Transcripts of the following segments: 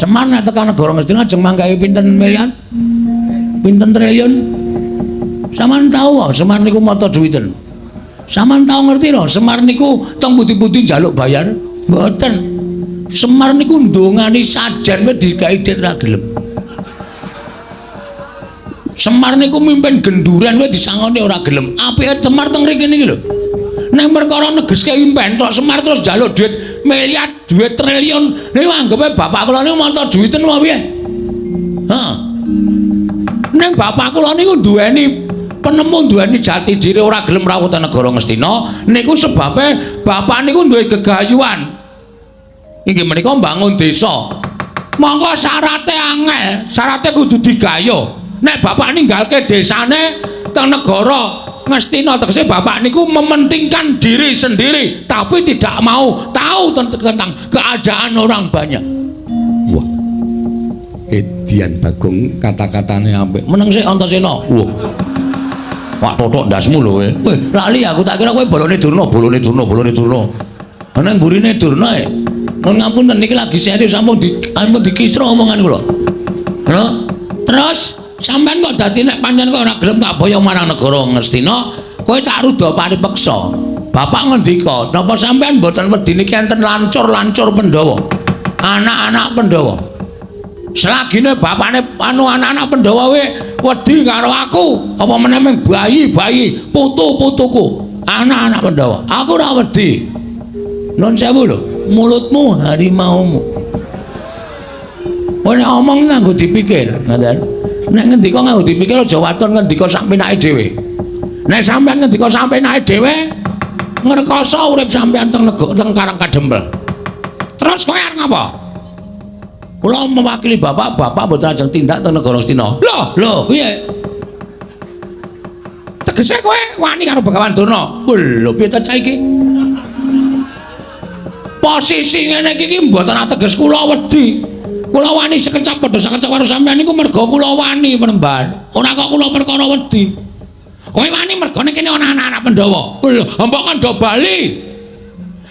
Semar nek tekan negara Ngastina ajeng manggahi pinten miliar? Pinten triliun? Sampeyan tau wae Semar niku mata duwiten. Sampeyan tau ngerti lho, Semar niku teng pundi-pundi njaluk bayar? Mboten. Semar niku ndongani sajen wis digawe dit ra gelem. Semar niku mimpin genduren wis disangoni ora gelem. Apike Semar teng mriki niki lho. Nek perkara negeske impen tok Semar terus njaluk duit miliar, duit triliun. Niku anggepe bapak kula niku mata duwiten apa piye? Heeh. Ning bapak kula niku duweni penemu, duweni jati diri, ora gelem rawuh teng negara Ngastina niku sebabe bapak niku duwe gegayuhan. Inggih menika mbangun desa. Monggo syarate angel, syarate kudu digayo. Nek bapak ninggalke desane teng negara Ngastina tegese bapak niku mementingkan diri sendiri tapi tidak mau tahu tentang keadaan orang banyak. Wah. Edian Bagong kata-katane apik. Meneng sik Antasena. Wah. Pak totok ndasmu lho kowe. Weh, lali aku tak kira kowe bolone Durna, bolone Durna, bolone Durna. Ana mburine Durna e. Nuwun ngapunten niki lagi serius sampun di ampun dikisra omongan kula. Lho, terus sampean kok dadi nek pancen kok ora gelem tak boyong marang negara Ngastina, kowe tak ruda paripeksa. Bapak ngendika, napa sampean mboten wedi niki enten lancur-lancur Pandhawa? Anak-anak Pandhawa. Selagine bapakne anu anak-anak Pandhawa we wedi karo aku, apa meneh ming bayi-bayi, putu-putuku, anak-anak Pandhawa. Aku ora wedi. Nun sewu lho, mulutmu harimaumu. Kowe nek omong nganggo dipikir, ngoten. Nek ngendika nganggo dipikir aja waton ngendika sak penake dhewe. Nek sampean ngendika sak penake dhewe, ngrekoso urip sampean teng negara teng Karang Kadempel. Terus kowe arep ngapa? Kula mewakili bapak, bapak mboten ajeng tindak teng negara Ngastina. Lho, lho, piye? Tegese kowe wani karo Begawan Durna? Lho, piye ta cah iki? Posisi ngene iki mboten ateges kula wedi. Kula wani sekecap padha sekecap karo sampean niku merga kula wani penemban. Ora kok kula perkara wedi. Kowe wani mergane kene ana anak-anak Pandhawa. Lho, mbok kon do bali.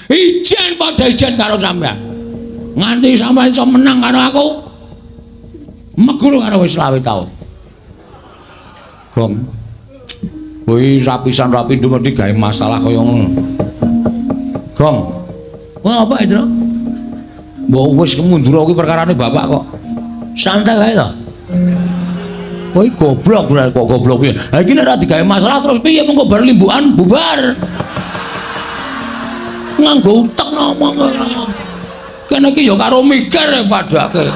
Ijen padha ijen karo sampean. Nganti sampean iso menang karo aku. Meguru karo wis 25 taun. Gong. Kuwi rapisan rapi mesti gawe masalah kaya ngono. Gong. Wah, apa itu? Mbok wis mundur kuwi perkarane bapak kok. Santai wae to. Kowe goblok kok goblok piye? Ha iki nek ora digawe masalah terus piye mengko bar limbukan bubar. Nganggo utek ngomong. Kene iki ya karo mikir padake.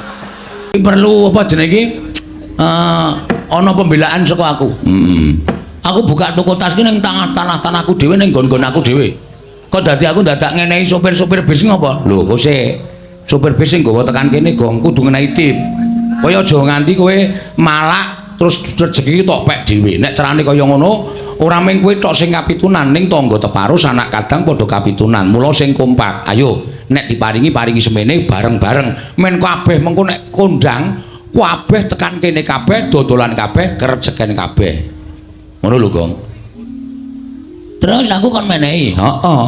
Perlu apa jenenge iki? Ana pembelaan saka aku. Heeh. Aku buka toko tas ki ning tanah-tanahku dhewe ning nggon-nggon aku dhewe. Kok dadi aku dadak ngenehi sopir-sopir bis ngopo? Lho, kok sik sopir bis sing nggawa tekan kene gong kudu ngenehi tip. Kowe aja nganti kowe malak terus rejeki tok pek dhewe. Nek carane kaya ngono, ora mung kowe tok sing kapitunan, ning tangga teparo sanak kadang padha kapitunan. Mula sing kompak. Ayo, nek diparingi paringi semene bareng-bareng. Men kabeh mengko nek kondang, kabeh tekan kene kabeh, dodolan kabeh, kerejeken kabeh. Ngono lho, Gong. Terus aku kon menehi. Heeh.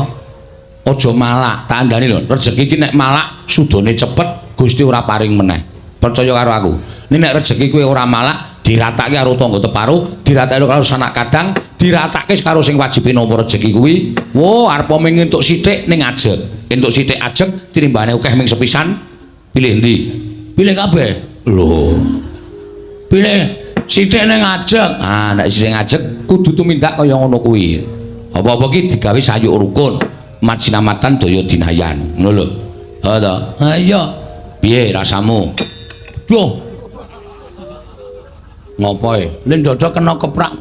Aja malak, tak kandhani lho. Rejeki iki nek malak sudane cepet, Gusti ora paring meneh. Percaya karo aku. Nek nek rejeki kowe ora malak, diratake karo tangga teparo, diratake karo sanak kadang, diratake karo sing wajib nampa rejeki kuwi. Wo, arep mung entuk sithik ning ajeg. Entuk sithik ajeg tinimbane akeh ming sepisan. Pilih endi? Pilih kabeh. Lho. Pilih sithik ning ajeg. Ah, nek sithik ajeg kudu tumindak kaya ngono kuwi. Apa-apa ki digawe sayuk rukun. Majinamatan daya dinayan. Ngono lho. Ha ta? Ha iya. Piye rasamu? Duh. Ngopo e? Lin dodok kena keprak.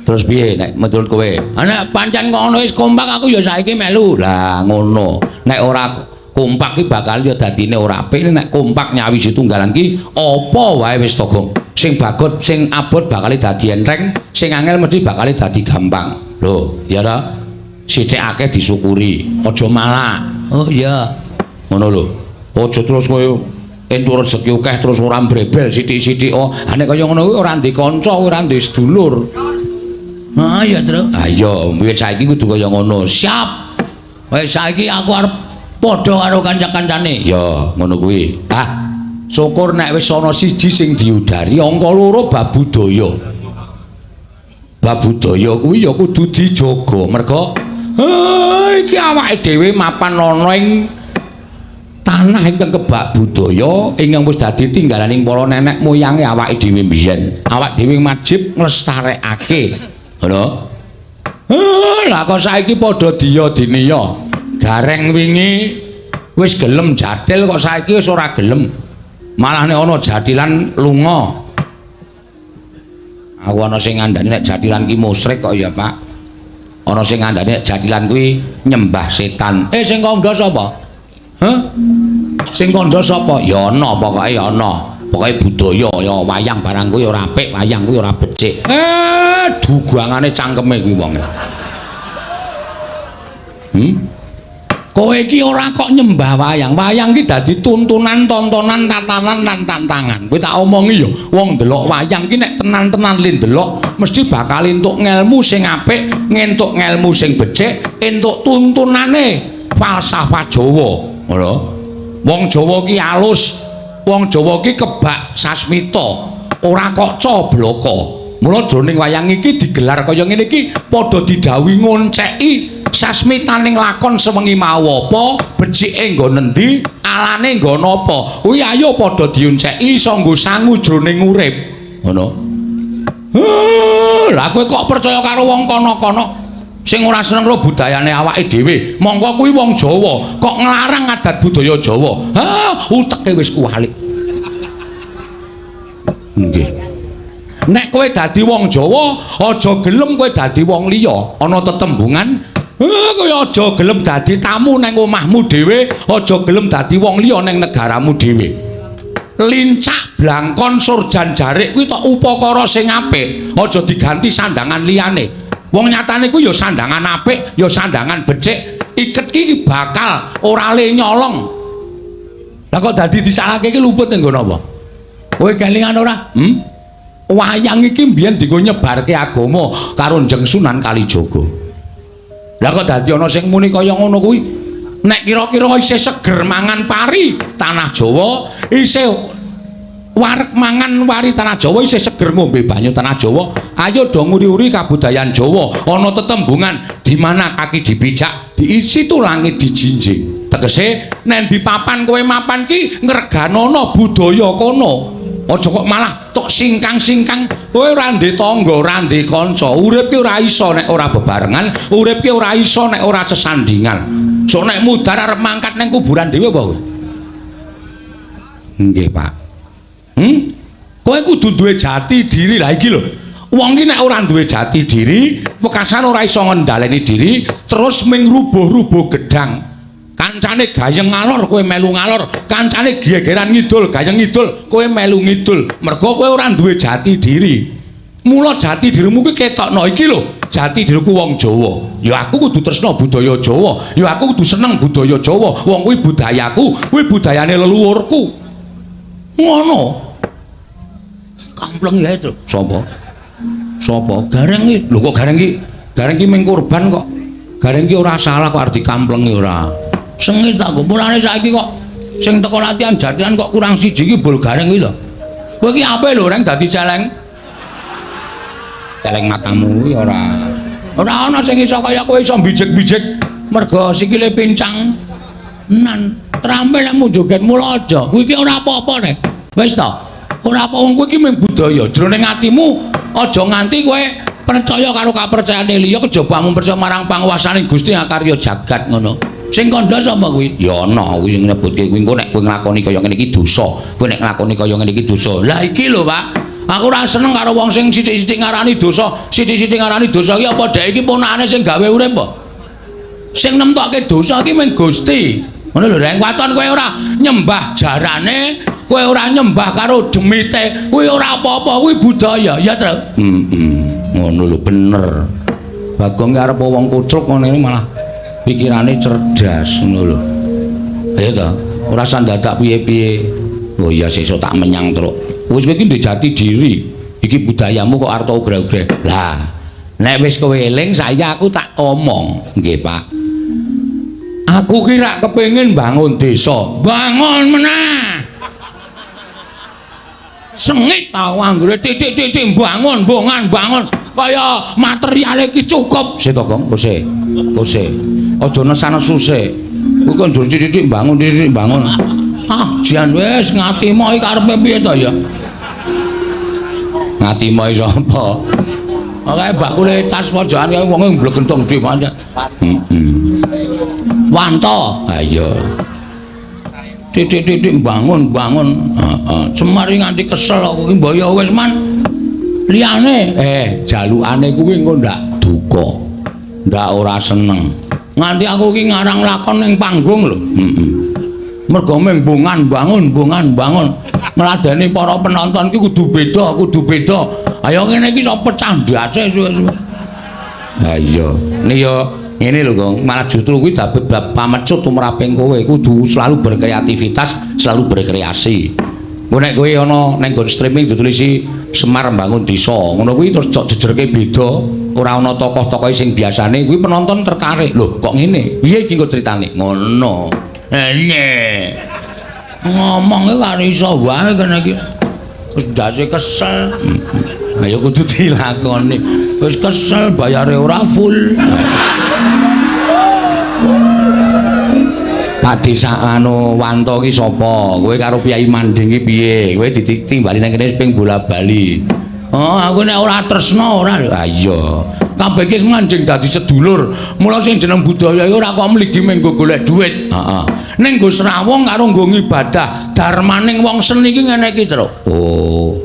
Terus piye nek menurut kowe? Ha nek pancen ngono wis kompak aku ya saiki melu. Lah ngono. Nek ora kompak ki bakal ya dadine ora apik. Nek kompak nyawiji tunggalan ki apa wae wis to, Gong. Sing bagot, sing abot bakal dadi enteng, sing angel mesti bakal dadi gampang. Lho, ya ta? Sithik akeh disyukuri, aja malak. Oh iya. Ngono lho. Aja terus kowe entuk rezeki akeh terus ora mbrebel sithik-sithik. Oh, ha nek kaya ngono kuwi ora ndek kanca, ora ndek sedulur. Ha iya, Tru. Ha iya, wiwit saiki kudu kaya ngono. Siap. Wis saiki aku arep Padha karo kanca-kancane. Ya, ngono kuwi. Ah, syukur nek wis ana siji sing diudari, angka loro bab budaya. Bab budaya kuwi ya kudu dijaga merga iki awake dhewe mapan ana ing tanah ingkang kebak budaya ingkang wis dadi tinggalaning para nenek moyange awake dhewe mbiyen. Awak dhewe wajib nglestarekake. Ngono. Lah kok saiki padha diya diniya. Gareng wingi wis gelem jathil kok saiki wis ora gelem. Malah nek ana jathilan lunga. Aku ana sing ngandani nek jathilan ki musyrik kok ya, Pak. Ana sing ngandani nek jathilan kuwi nyembah setan. Sing kandha sapa? Hah? Sing kandha sapa? Ya ana, pokoke ya ana. Pokoke budaya ya wayang barang kuwi ora apik, wayang kuwi ora becik. Dugangane cangkeme kuwi wong. Kowe iki ora kok nyembah wayang. Wayang ki dadi tuntunan, tontonan, tatanan lan tantangan. Kowe tak omongi ya, wong ndelok wayang ki nek tenan-tenan le ndelok mesti bakal entuk ngelmu sing apik, ngentuk ngelmu sing becik, entuk tuntunane falsafah Jawa. Ngono. Wong Jawa ki alus, wong Jawa ki kebak sasmita, ora kok cobloko. Mula jroning wayang iki digelar kaya ngene iki padha didhawuhi ngonceki sasmitaning lakon sewengi mau apa, becike nggon endi, alane nggon apa. Kuwi ayo padha dionceki iso nggo sangu jroning urip. Ngono. Lah kowe kok percaya karo wong kono-kono sing ora seneng karo budayane awake dhewe. Mongko kuwi wong Jawa, kok nglarang adat budaya Jawa. Ha, uteke wis kuwalik. Nggih. Nek kowe dadi wong Jawa, aja gelem kowe dadi wong liya. Ana tetembungan, kowe aja gelem dadi tamu nang omahmu dhewe, aja gelem dadi wong liya nang negaramu dhewe. Lincak, blangkon, surjan, jarik kuwi tok upakara sing apik, aja diganti sandangan liyane. Wong nyatane kuwi ya sandangan apik, ya sandangan becik. Iket ki bakal ora le nyolong. Lah kok dadi disalahke iki luput ning nggon apa? Kowe kelingan ora? Wayang iki mbiyen dienggo nyebarke agama karo Njeng Sunan Kalijaga. Lah kok dadi ana sing muni kaya ngono kuwi? Nek kira-kira isih seger mangan pari tanah Jawa, isih wareg mangan wari tanah Jawa, isih seger ngombe banyu tanah Jawa, ayo do nguri-uri kabudayan Jawa. Ana tetembungan di mana kaki dipijak, di situ langit dijinjing. Tegese nek di papan kowe mapan ki ngreganono budaya kono. Aja kok malah tok singkang-singkang, kowe ora ndek tangga, ora ndek kanca. Urip ki ora iso nek ora bebarengan, urip ki ora iso nek ora sesandingan. Sok nek mudhar arep mangkat nang kuburan dhewe apa kowe? Nggih, Pak. Kowe kudu duwe jati diri. Lah iki lho. Wong ki nek ora duwe jati diri, wekasan ora iso ngendhaleni diri, terus ming rubuh-rubuh gedang. Kancane gayeng ngalor kowe melu ngalor, kancane gegeran ngidul, gayeng ngidul, kowe melu ngidul. Mergo kowe ora duwe jati diri. Mula jati dirimu kuwi ketokno iki lho, jati diriku wong Jawa. Ya aku kudu tresna budaya Jawa, ya aku kudu seneng budaya Jawa. Wong kuwi budayaku, kuwi budayane leluhurku. Ngono. Kampleng ya itu. Sapa? Sapa? Gareng iki. Lho kok gareng iki? Gareng iki ming korban kok. Gareng iki ora salah kok arep dikamplengi ora. Sengit tak mulane saiki kok sing teko latihan jathilan kok kurang siji iki bol gareng kuwi lho. Kowe iki ape lho reng dadi celeng? Celeng matamu kuwi ora. Ora ana sing iso kaya kowe iso bijik-bijik mergo sikile pincang. Nan trampil nek joget mula aja. Kuwi iki ora apa-apa rek. Wis to. Ora apa wong kuwi iki mung budaya. Jroning atimu aja nganti kowe percaya karo kapercayane liya kejaba mung percaya marang panguwasane Gusti akarya jagat ngono. Sing kandha sapa kuwi? Ya ana kuwi sing nyebutke kuwi engko nek kowe nglakoni kaya ngene iki dosa. Kowe nek nglakoni kaya ngene iki dosa. Lah iki lho, Pak. Aku ora seneng karo wong sing sithik-sithik ngarani dosa, sithik-sithik ngarani dosa iki apa dhek iki ponakane sing gawe urip apa? Sing nemtokke dosa iki mung Gusti. Ngono lho, Reng. Waton kowe ora nyembah jarane, kowe ora nyembah karo demite, kuwi ora apa-apa, kuwi budaya, ya, Tru? Heeh. Ngono lho, bener. Bagong ki arep wong kucluk ngono iki malah pikirane cerdas ngono lho. Ayo ta, ora usah dadak piye-piye. Oh iya sesuk tak menyang truk. Wis kowe iki ndek jati diri. Iki budayamu kok arep ogre-ogre. Lah, nek wis kowe eling saiki aku tak omong. Nggih, Pak. Aku ki rak kepengin bangun desa. Bangun meneh. Sengit tau anggere titik-titik bangun, bongan, bangun kaya materiale iki cukup. Sik to, Gong, kose. Kose. Aja nesan-nesu sik. Kuwi kok njur titik-titik bangun, titik-titik bangun. Ah, jan wis ngatimo iki karepe piye to ya? Ngatimo iki sapa? Kae bakule tas pojokan kae wonge mblegentong dhewe pancen. Heeh. Wanto. Ha iya. Titik-titik bangun, bangun. Heeh. Semar nganti kesel aku ki mbok ya wis man. Liyane jalukane kuwi engko ndak duka. Ndak ora seneng. Nganti aku ki ngarang lakon ning panggung lho. Heeh. Mergo mung bongan bangun, bongan bangun. Ngladeni para penonton ki kudu beda, kudu beda. Ayo ngene iki iso pecah ndase suwe-suwe. Ha iya. Nih ya ngene lho, Gong. Malah justru kuwi dadi pamecut tumraping kowe kudu selalu berkreativitas, selalu berkreasi. Engko nek kowe ana ning nggon streaming ditulisi Semar Mbangun Desa, ngono kuwi terus cok jejerke beda, ora ana tokoh-tokohe sing biasane, kuwi penonton tertarik. Lho, kok ngene? Piye iki engko critane? Ngono. Ene. Ngomong iki karo iso wae kene iki. Wis ndase kesel. Ayo kudu dilakoni. Wis kesel bayare ora full. Pak Desa anu Wanto ki sapa? Kowe karo Kyai Manding ki piye? Kowe ditimbali nang kene ping bola-bali. Oh, aku nek ora tresna ora. Ha iya. Kabeh iki manjing dadi sedulur. Mula sing jeneng budaya iki ora kok mligi mung nggo golek dhuwit. Heeh. Ning nggo srawung karo nggo ngibadah. Darmaning wong seni iki ngene iki, Truk. Oh.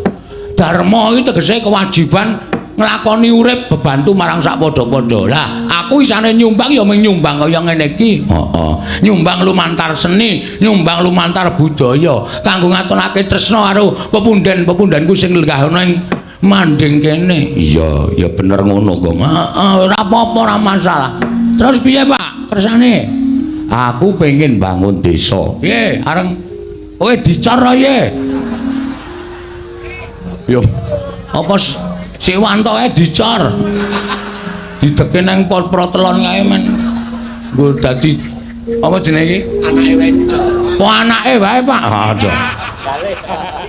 Dharma iki tegese kewajiban nglakoni urip bebantu marang sak padha-padha. Lah, aku isane nyumbang ya mung nyumbang kaya ngene iki. Heeh. Nyumbang lumantar seni, nyumbang lumantar budaya kanggo ngatonake tresna karo pepunden-pepundenku sing lenggah ana ing manding kene. Iya, ya bener ngono, Gong. Heeh, ora apa-apa, ora masalah. Terus piye, Pak? Kersane? Aku pengen bangun desa. Piye? Areng kowe dicor ye? Yo. Apa si Wantoke dicor? Dideke nang protelon kae men. Nggo dadi apa jenenge iki? Anake wae dicor. Oh, anake wae, Pak. Aja.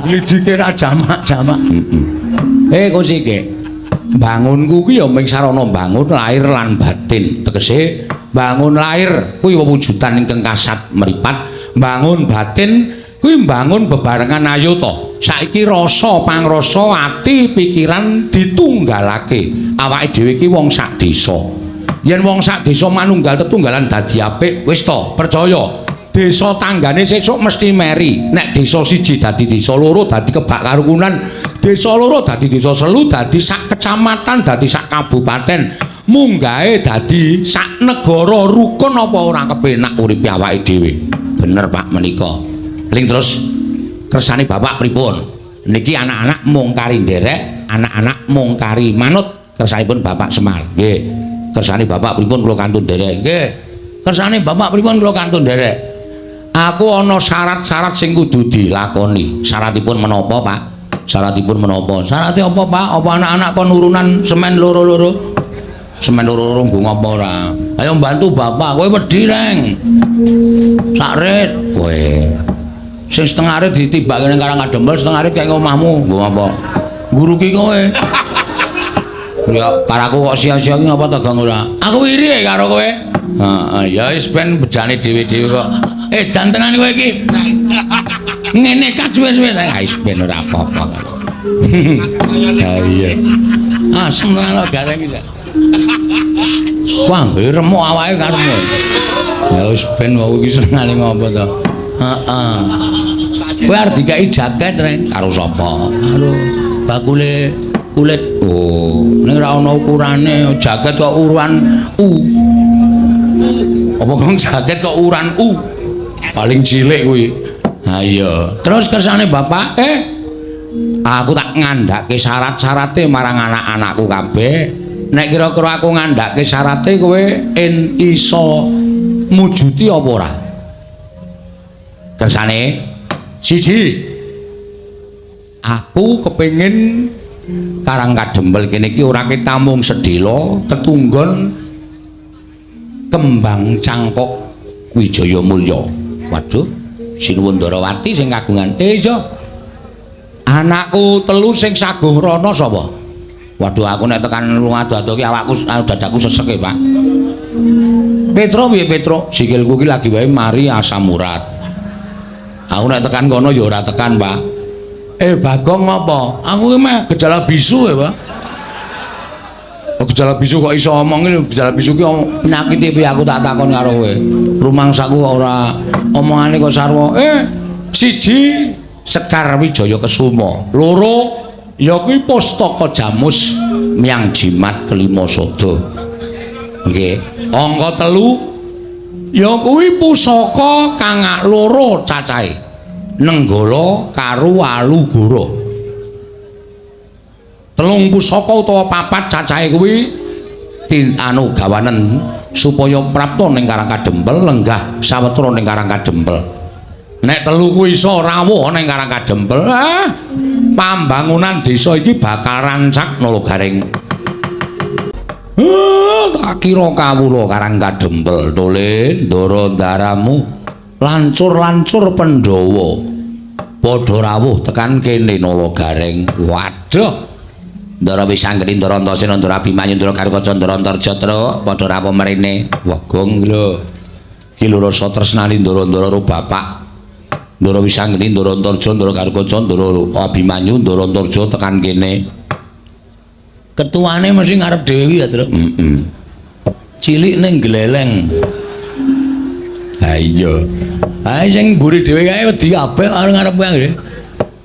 Glidike ra jamak-jamak. Heeh. Kosike. Bangunku ki ya mung sarana bangun lahir lan batin. Tegese bangun lahir kuwi wewujudan ingkang kasat mripat, bangun batin kuwi mbangun bebarengan ayo to. Saiki rasa pangrasa ati pikiran ditunggalake. Awake dhewe iki wong sak desa. Yen wong sak desa manunggal tetunggalan dadi apik, wis to, percaya. Desa tanggane sesuk mesti meri. Nek desa siji dadi desa loro dadi kebak karukunan, desa loro dadi desa selu dadi sak kecamatan dadi sak kabupaten, munggahe dadi sak negara rukun apa ora kepenak uripe awake dhewe. Bener Pak menika. Ling terus kersane Bapak pripun? Niki anak-anak mung kari nderek, anak-anak mung kari manut kersanipun Bapak Semar. Nggih. Kersane Bapak pripun kula kantun nderek? Nggih. Kersane Bapak pripun kula kantun nderek? Aku ana syarat-syarat sing kudu dilakoni. Syaratipun menapa, Pak? Syaratipun menapa? Syarate apa, Pak? Apa anak-anak kon urunan semen loro-loro? Semen loro-loro nggo ngapa ora? Ayo bantu Bapak, kowe wedi, Reng. Sak rit. Kowe. Sing setengah rit ditibake ning Karang Kadempel, setengah rit kaya omahmu. Nggo ngapa? Nguruki kowe. Ya karaku kok sia-sia ki ngapa ta, Gang ora? Aku iri karo kowe. Heeh, ya wis ben bejane dhewe-dhewe kok. Dan tenan kowe iki. Ngene kat suwe-suwe. Ah wis ben ora apa-apa kok. Ha iya. Asem tenan kok gareng iki. Wah, remuk awake karepmu. Ya wis ben wong iki senengane ngopo to. Heeh. Kowe arep dikeki jaket, Reng. Karo sapa? Karo bakule kulit. Oh, ning ora ana ukurane, jaket kok ukuran U. Apa kok jaket kok ukuran U? Paling cilik kuwi. Ha iya. Terus kersane Bapak, aku tak ngandhake syarat-syarate marang anak-anakku kabeh. Nek kira-kira aku ngandhake syarate kowe en iso mujuti apa ora? Kersane siji, aku kepengin Karang Kadempel kene iki ora ketamung sedhela ketunggon kembang cangkok. Wijaya Mulya. Waduh, sinuwun Ndarawati sing kagungan. Iya. Anakku telu sing saguh rono sapa? Waduh, aku nek tekan ado-ado ki awakku dadaku sesek e, Pak. Petro piye Petro? Sikilku ki lagi wae mari asam urat. Aku nek tekan kono ya ora tekan, Pak. Bagong ngopo? Aku ki meh gejala bisu ya, Pak. Oh, gejala bisu kok iso omong iki, gejala bisu ki penyakit piye aku tak takon karo kowe. Rumangsaku kok ora omongane kok sarwa. Siji Sekar Wijaya Kesuma, loro ya kuwi Pustaka Jamus Myang Jimat Kelima Sada. Nggih. Angka 3 ya kuwi pusaka kang loro cacahe. Nenggala karo Walugara. Telung pusaka utawa papat cacahe kuwi anu gawanen supaya prapta ning Karang Kadempel lenggah sawetara ning Karang Kadempel. Nek telu kuwi iso rawuh ning Karang Kadempel, pambangunan desa iki bakal rancak Nala Gareng. Tak kira kawula Karang Kadempel tole ndara ndaramu lancur-lancur Pandhawa padha rawuh tekan kene Nala Gareng. Waduh. Ndara Wisanggeni, Ndara Antasena, Ndara Abimanyu, Ndara Garukaca, Ndara Antarja truk padha rawuh mrene. Wah, gong lho. Iki lho rasa tresnani ndara-ndara karo bapak. Ndara Wisanggeni, Ndara Antarja, Ndara Garukaca, Ndara Abimanyu, Ndara Antarja tekan kene. Ketuane mesti ngarep dhewe ya, Truk. Heeh. Cilik ning gleleng. Ha iya. Ha sing mburi dhewe kae wedi kabeh karo ngarep kuwi.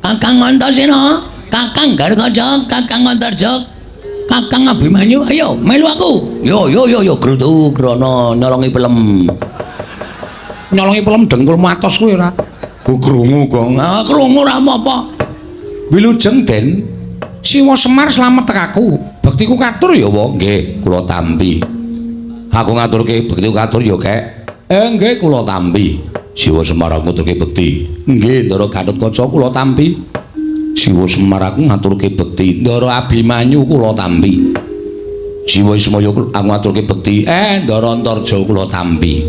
Kakang Antasena, Kakang Garukaca, Kakang Antarja, Kakang Abimanyu, ayo melu aku. Yo yo yo yo grutu grono nyolongi pelem. Nyolongi pelem dengkul matos kuwi ora. Ku krungu kok. Ah krungu ora apa-apa. Wilujeng Den. Siwa Semar slamet tekaku. Bektiku katur ya, Wa. Nggih, kula tampi. Aku ngaturke bektiku katur ya, Kek. Nggih, kula tampi. Siwa Semar aku ngaturke bekti. Nggih, Ndara Gatotkaca kula tampi. Siwa Semar aku ngaturke bekti. Ndara Abimanyu kula tampi. Siwa Ismaya aku ngaturke bekti. Ndara Antarja kula tampi.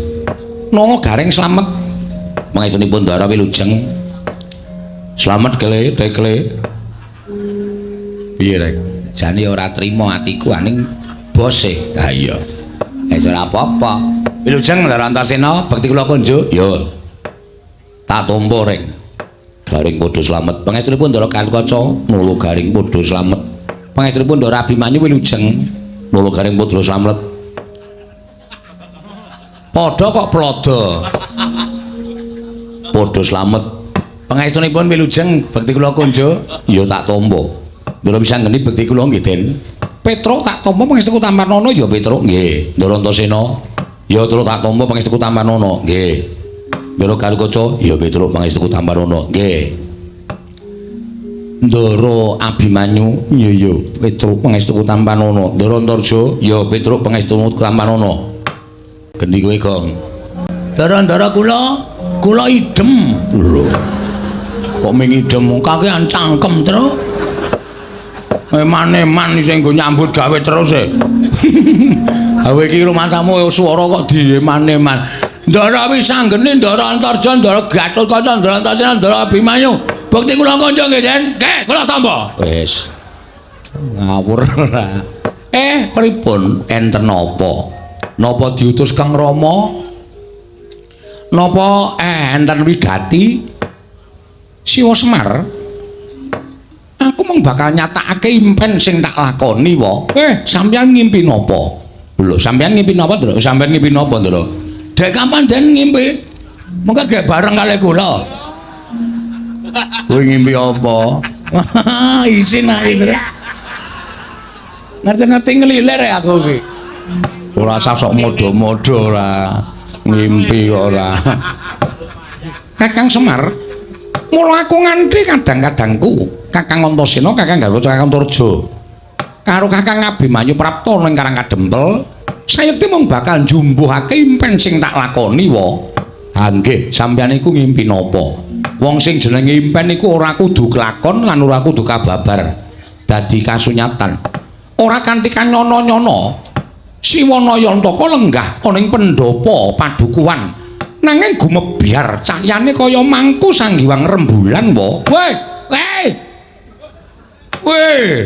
Nala Gareng slamet. Mangestunipun Ndara wilujeng. Slamet kele tekle. Piye rek? Jane ora trima atiku aning bose. Ha iya. Wis ora apa-apa. Wilujeng Ndara Antasena, bekti kula kunjuk. Yo. Tak tampa rek. Garing padha slamet. Pangestunipun Ndara Gatotkaca, Nala Garing padha slamet. Pangestunipun Ndara Abimanyu wilujeng, Nala Garing padha slamet. Padha kok plodo. Padha slamet. Pangestunipun wilujeng, bekti kula kunjuk. Ya tak tampa. Ndara Wisanggeni bekti kula nggih, Den. Petro tak tampa pangestuku Tampanana ya Petro nggih. Ndara Antasena ya Tru tak tampa pangestuku Tampanana nggih. Ndara Garukaca ya Petro pangestuku Tampanana nggih. Ndara Abimanyu ya ya Petro pangestuku Tampanana. Ndara Antarja ya Petro pangestuku Tampanana. Gendi kowe, Gong. Ndara-ndara kula kula idem. Lho. Kok ming idem kakean cangkem, Tru. Eman-eman sing nggo nyambut gawe terus e. Gawe iki rumangsamu swara kok dieman-eman. Ndara Wisanggeni, Ndara Antarja, Ndara Gatotkaca, Ndara Antasena, Ndara Abimanyu. Bekti kula kanca nggih, Den. Nggih, kula tampa. Wis. Ngawur ora. Pripun enten napa? Napa diutus Kang Rama? Napa enten wigati? Siwa Semar. Aku mung bakal nyatakake impen sing tak lakoni wa. Sampeyan ngimpi napa? Lho, sampeyan ngimpi napa, Ndra? Sampeyan ngimpi napa, Ndra? Dek kapan Den ngimpi? Mengko gek bareng kalih kula. Kowe ngimpi apa? Isin ae, Ndra. Ngerti-ngerti ngelilir ya aku iki. Ora usah sok modho-modho ora. Ngimpi kok ora. Kakang Semar, mula aku nganti kadang-kadangku Kakang Antasena, Kakang Garuda, Kakang Antarja karo Kakang Abimanyu prapta ning Karang Kadempel, sayekti mung bakal njumbuhake impen sing tak lakoni wa. Ha nggih, sampeyan iku ngimpi napa? Wong sing jenenge impen iku ora kudu kelakon lan ora kudu kababar dadi kasunyatan. Ora kanthi kanyono-nyono, Siwana Yantaka lenggah ana ing pendhapa padukuhan Nanging gumebyar cahyane kaya mangku sanggiwang rembulan wa. Weh, weh. Weh.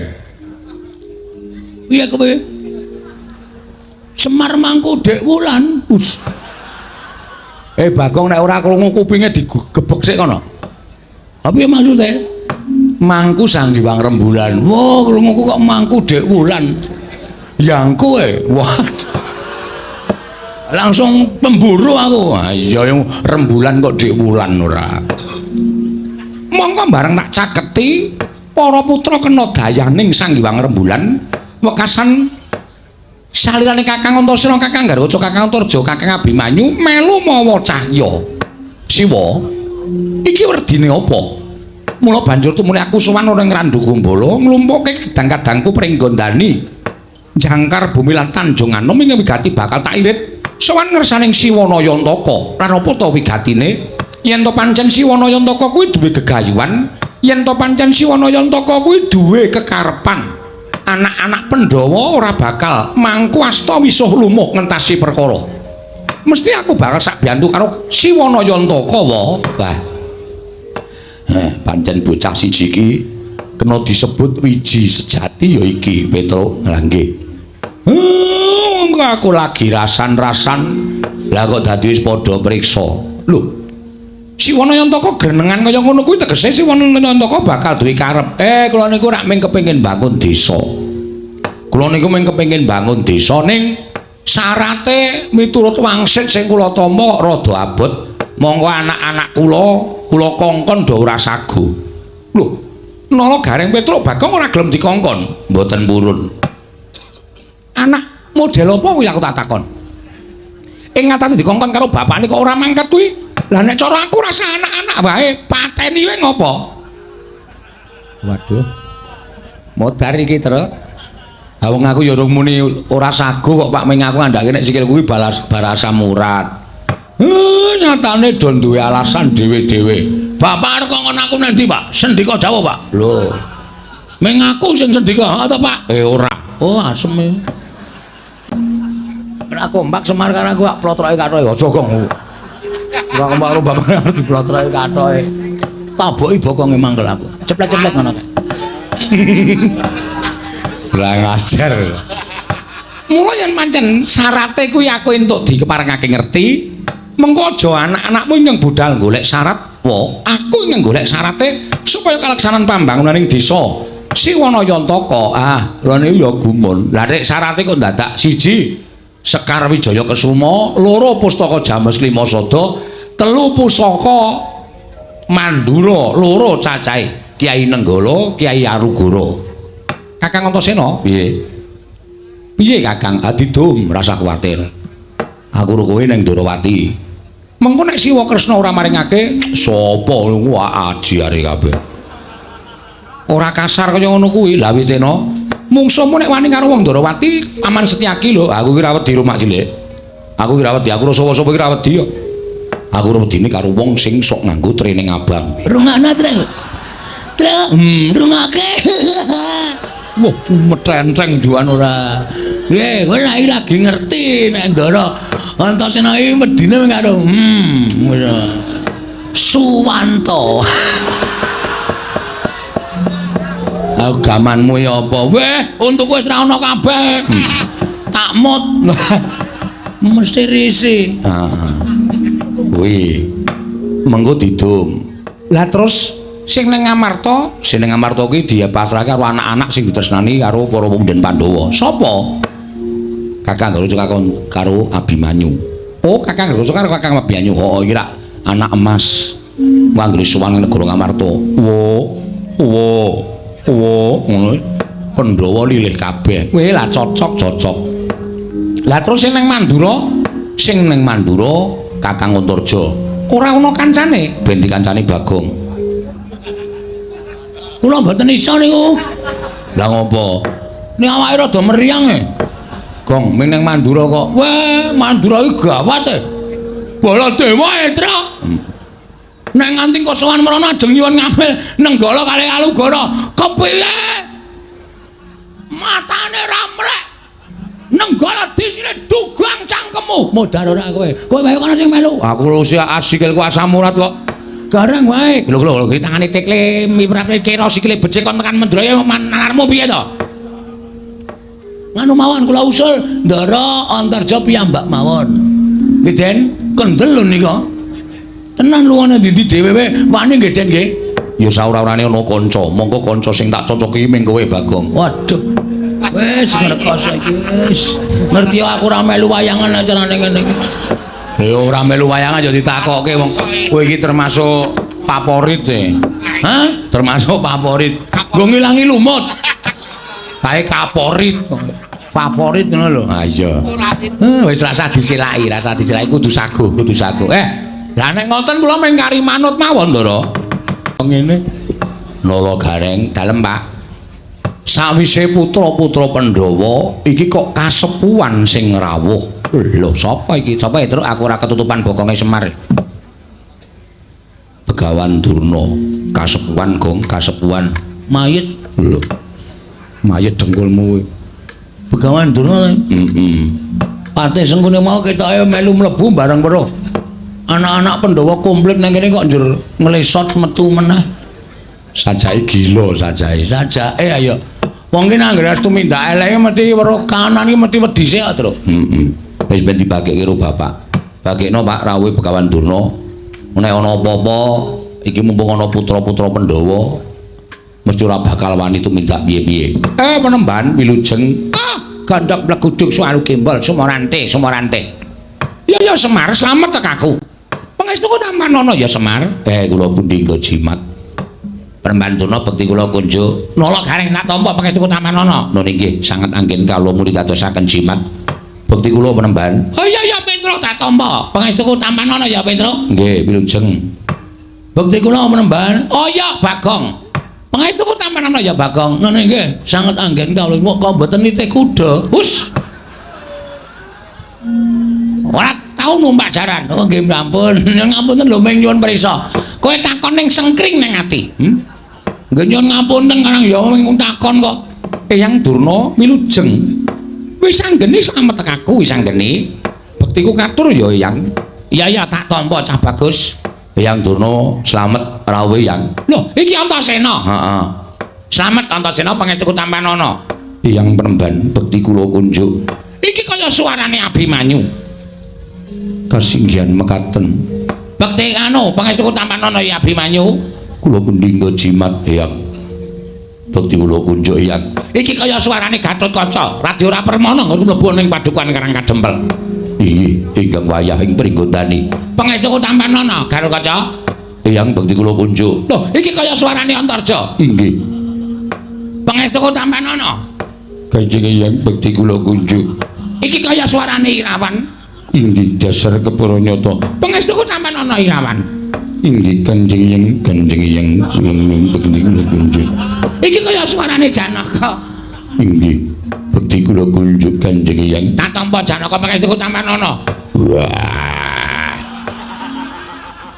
Piye kowe? Semar mangku Dek Wulan. Us. Bagong nek ora krungu kupinge digebek sik kono. Ha piye maksude? Mangku sanggiwang rembulan. Wah, krunguku kok mangku Dek Wulan. Yangku e. Wah. Langsung pemburu aku. Ha iya rembulan kok Dek Wulan ora. Mongko bareng tak caketi para putra kena dayaning Sang Hyang Rembulan wekasan salirane Kakang Antasena, Kakang Garwaca, Kakang Antarja, Kakang Abimanyu melu mawa cahya. Siwa, iki werdine apa? Mula banjur tumuli aku sowan ora ing Randu Gombala nglumpukke kadang-kadangku pringgondani jangkar bumi lan Tanjung Anom ing wigati bakal tak irit sowan ngersaning Siwa Nayantaka. Lan apa ta wigatine? Yen to pancen Siwa Nayantaka kuwi duwe gegayuhan, yen to pancen Siwa Nayantaka kuwi duwe kekarepan, anak-anak Pandhawa ora bakal mangku asta wisuh lumuh ngentasi perkara. Mesti aku bakal sak biyantu karo Siwa Nayantaka wa. Wah. Pancen bocah siji iki kena disebut wiji sejati ya iki, Petruk. Lah nggih. Monggo aku lagi rasan-rasan. Lah kok dadi wis padha priksa. Lho. Siwa Nayantaka grenengan kaya ngono kuwi tegese Siwa Nayantaka bakal duwe karep. Kula niku rak mung kepengin bangun desa. Kula niku mung kepengin bangun desa ning syarate miturut wangsit sing kula tampa rada abot. Monggo anak-anak kula kula kongkon do ora sagu. Lho, Nala Gareng Petruk Bagong ora gelem dikongkon. Mboten purun. Anak model apa kuwi aku tak takon. Ing ngatasi dikongkon karo bapakne kok ora mangkat kuwi. Lah nek cara aku rasa anak-anak wae pateni wae ngopo? Waduh. Modar iki, Truk. Ha wong aku ya urung muni ora sagu kok Pak, ming aku ngandhake nek sikilku kuwi balas barasa murat. Nyatane do duwe alasan dhewe-dhewe. Bapak arep kongkon aku nang ndi, Pak? Sendika dawuh, Pak. Lho. Ming aku sing sendika, ha ta, Pak? Ora. Oh, asem e. Nek kompak Semar karo aku ak plotroke kathoke aja gong. Ora kompak karo bapak arep diplotroke kathoke. Taboki bokonge mangkel aku. Ceplet-ceplet ngono kae. Lah ngajar. Mula yen pancen syarate kuwi aku entuk dikeparengake ngerti, mengko aja anak-anakmu ingkang budal golek syarat, wa aku ingkang golek syarate supaya kalaksanan pambangunan ing desa Siwa Nayantaka. Ah, lha niku ya gumun. Lah nek syarate kok dadak siji Sekar Wijaya Kesuma, loro Pustaka James Lima Sada, telu Pusaka Mandura, loro cacahe Kyai Nenggala, Kyai Arugara. Kakang Antasena, piye? Piye Kakang? Adidum, rasa kuwatir. Aku ro kowe ning Ndorowati. Mengko nek Siwa Kresna ora maringake, sapa wah aji are kabeh. Ora kasar kaya ngono kuwi. Lah witena, mungsuhmu nek wani karo wong Ndorowati, Paman Setyaki lho. Aku ki ora wedi rumak cilik. Aku ki ora wedi, aku ora sapa-sapa ki ora wedi kok. Aku ora wedine karo wong sing sok nganggo training abang. Rungokno, Truk. Truk, rungokake. Wah, metenteng juan ora. Nggih, kowe lagi lagi ngerti nek Ndara Antasena iki wedine karo ngono. Suwanto. Aku gamanmu ya apa? Weh, untukku wis ra ono kabeh. Tak mut. Mesti risi. Heeh. Kuwi mengko didum. Lah terus sing ning Ngamarta, sing ning Ngamarta kuwi dipasrahke karo anak-anak sing ditresnani karo para punden Pandhawa. Sapa? Kakang Garwaca karo Abimanyu. Oh, Kakang Garwaca karo Kakang Abimanyu. Heeh, iki rak anak emas. Anggere sowan ning negara Ngamarta. Wo, wo, wo, ngono. Pandhawa lilih kabeh. Weh, lah cocok, cocok. Lah terus sing ning Mandura, sing ning Mandura Kakang Antarja. Ora ana kancane, ben dikancani Bagong. Kula mboten iso niku. Lah ngopo? Nek awake rada meriang e. Gong, ming ning Mandura kok. Weh, Mandura iki gawat e. Baladewa e, Truk. Nek nganti kosowan mrono ajeng nyuwun ngambil Nenggala kalih Alugara. Kepiye? Matane ra mrek. Nenggala disine dugang cangkemmu. Modar ora kowe. Kowe wae kono sing melu. Aku lho sikilku asam urat kok. Gareng wae. Lho lho lho tangane tekle miprapne kira sikile becik kon tekan Mendraya nalarmu piye to? Nganu mawon kula usul Ndara Antarja piyambak mawon. Nggih Den, kendel lho nika. Tenan luwane ndi dhewe wae wani nggih Den nggih. Ya saura-urane ana kanca, mongko kanca sing tak cocoki ming kowe Bagong. Waduh. Wis ngrekoso iki wis. Ngerti aku ora melu wayangan acarane ngene iki. Ya ora melu wayangan ya ditakokke wong kowe iki termasuk favorit e. Hah? Termasuk favorit. Nggo ngilangi lumut. Kae kaporit. Favorit ngono lho. Ha iya. Wis rasa disilaki, rasa disilaki kudu saguh, kudu saguh. Lah nek ngoten kula mung kari manut mawon, Ndara. Ngene. Nala Gareng, dalem Pak. Sawise putra-putra Pandhawa iki kok kasepuhan sing rawuh. Lho, sapa iki? Sapa ya, Truk? Aku ora ketutupan bokonge Semar. Begawan Durna, kasepuhan Gong, kasepuhan. Mayit. Lho. Mayit dengkulmu kuwi. Begawan Durna. Heeh. Patih Sengkuni mau ketoke melu mlebu bareng weruh. Anak-anak Pandhawa komplit nang kene kok njur nglesot metu meneh. Sajae gila sajae. Sajake ayo. Wong ki nang anggere tumindak eleke mesti weruh kanan iki mesti wedi sik kok, Truk. Heeh. Wis ben dibagekke karo bapak. Bagekno Pak rawuhe Begawan Durna. Nek ana apa-apa iki mumpung ana putra-putra Pandhawa mesti ora bakal wani tumindak piye-piye. Penemban wilujeng. Ah, gandhok mleguduk suwaru gembol sumorante, sumorante. Ya ya Semar, slamet tek aku. Pangestuku tampanana ya Semar. Kula pundi nggo jimat. Penemban Durna bekti kula kunjuk. Nala Gareng tak tampa pangestuku tampanana. Nun inggih sanget anggen kawula muli dadosaken jimat. Bekti kula penemban. Oh iya ya Petruk tak tampa. Pangestuku tampanana ya Petruk. Nggih, wilujeng. Bekti kula penemban. Oh iya Bagong. Pangestuku tampanana ya Bagong. Nun inggih sanget anggen kawula kok mboten nitih kuda. Hus. Ora tau numpak jaran. Oh nggih ampun. Ngapunten lho ming nyuwun prisa. Kowe takon ning sengkring ning ati. Nggih nyuwun ngapunten karang ya ming takon kok. Eyang Durna wilujeng. Wis anggene slamet aku wis anggene. Bektiku katur ya Eyang. Iya ya tak tampa cah bagus. Eyang Durna slamet rawuh Eyang. Lho iki Antasena. Heeh. Slamet Antasena pangestuku tampanana. Eyang penemban bekti kula kunjuk. Iki kaya suarane Abimanyu. Kasinggihan mekaten. Bekti anu pangestuku tampanana ya Abimanyu. Kula pundi nggo jimat Eyang. Bekti kula kunjuk Eyang. Iki kaya suarane Gatotkaca. Radya ora permana nggon mlebu ning padukuhan Karang Kadempel. Inggih, ingkang wayah ing pringgondani. Pangestuku tampanana Gatotkaca. Eyang bekti kula kunjuk. Lho, iki kaya suarane Antarja. Inggih. Pangestuku tampanana. Kanjeng Eyang bekti kula kunjuk. Iki kaya suarane Irawan. Inggih dasar kepara nyata. Pangestuku tampanana Irawan. Inggih Kanjeng Eyang, Kanjeng Eyang bekti kula kunjuk. Iki kaya suarane Janaka. Inggih bekti kula kunjuk Kanjeng Eyang. Tak tampa Janaka pangestuku tampanana. Wah.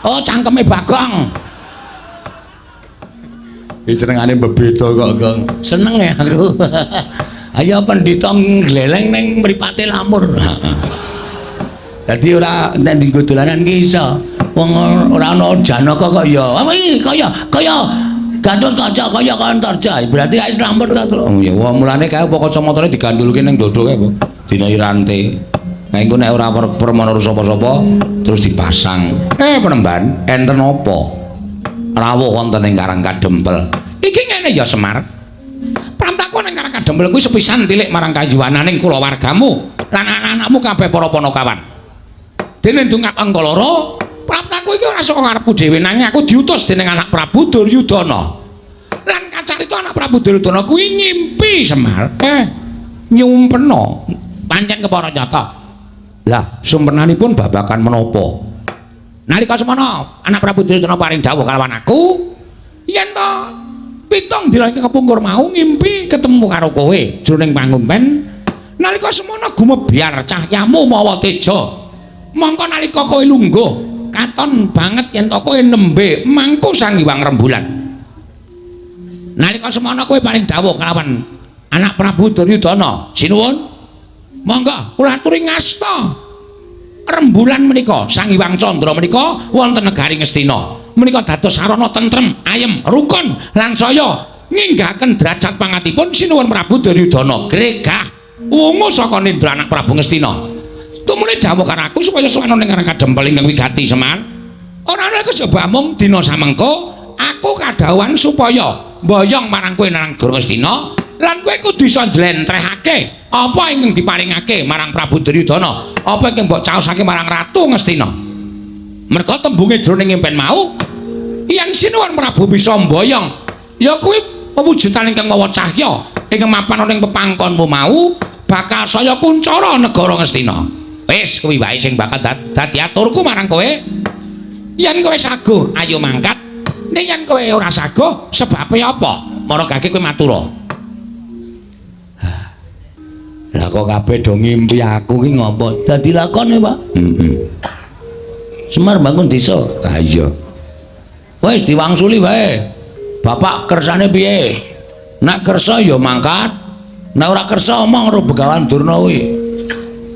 Oh cangkeme Bagong. Iki senengane bebeda kok, Gong. Seneng ya aku. Ayo pendhita ngleleng ning mripate lamur. Dadi ora nek dienggo dolanan ki iso. Wong ora ana Janaka kok ya. Apa iki kaya kaya Gatotkaca kaya Antarja. Berarti wis lamur ta, Truk. Oh ya, wong mulane kae apa kacamatane digandulke ning dodo kae apa? Dinahi rante. Nah engko nek ora permana sapa-sapa terus dipasang. Penemban, enten apa? Rawuh wonten ing Karang Kadempel. Iki ngene ya Semar. Prantaku ning Karang Kadempel kuwi sepisan tilik marang kayuwananing kulawargamu lan anak-anakmu kabeh para panakawan. Dene ndungap angka loro, praptaku iki ora saka karepku dhewe nanging aku diutus dening anak Prabu Duryudana. Lan kacarita anak Prabu Duryudana kuwi ngimpi Semar. Nyumpena pancen kepara nyata. Lah, sumpenanipun babagan menapa? Nalika semana anak Prabu Duryudana paring dawuh kalawan aku, yen to pitung dina iki kepungkur mau ngimpi ketemu karo kowe jroning pangumpen. Nalika semana gumebyar cahyamu mawa teja. Mongko nalika kowe lungguh, katon banget yen to kowe nembe mangku Sang Hyang Rembulan. Nalika semana kowe paring dawuh kalawan anak Prabu Duryudana, sinuwun. Monggo kula aturi ngasta rembulan menika Sang Hyang Candra menika wonten negari Ngastina. Menika dados sarana tentrem, ayem, rukun lan saya nginggaken derajat pangatipun Sinuwun Prabu Duryudana. Gregah wungu saka nindra anak Prabu Ngastina. Tumune dawuh karo aku supaya sowan ning kadempel ingkang wigati Semar. Ora ana kejaba mung dina samengko aku kadhawuhan supaya mboyong marang kowe nang negara Ngastina lan kowe kudu iso njlentrehake apa ingkang diparingake marang Prabu Duryudana, apa ingkang mbok caosake marang Ratu Ngastina. Merga tembunge jroning impen mau yen Sinuwun Prabu bisa mboyong ya kuwi pewujudan ingkang mawa cahya ingkang mapan ing pepangkonmu mau bakal saya kuncara negara Ngastina. Wis kuwi wae sing bakal dadi aturku marang kowe. Yen kowe saguh ayo mangkat, ning yen kowe ora saguh sebabe apa? Maragake kowe matura. Lah kok kabeh do ngimpi aku ki ngopo? Dadi lakone, Pak. Heeh. Semar bangun desa. Ha iya. Wis diwangsuli wae. Bapak kersane piye? Nek kersa ya mangkat. Nek ora kersa omong karo Begawan Durna kuwi.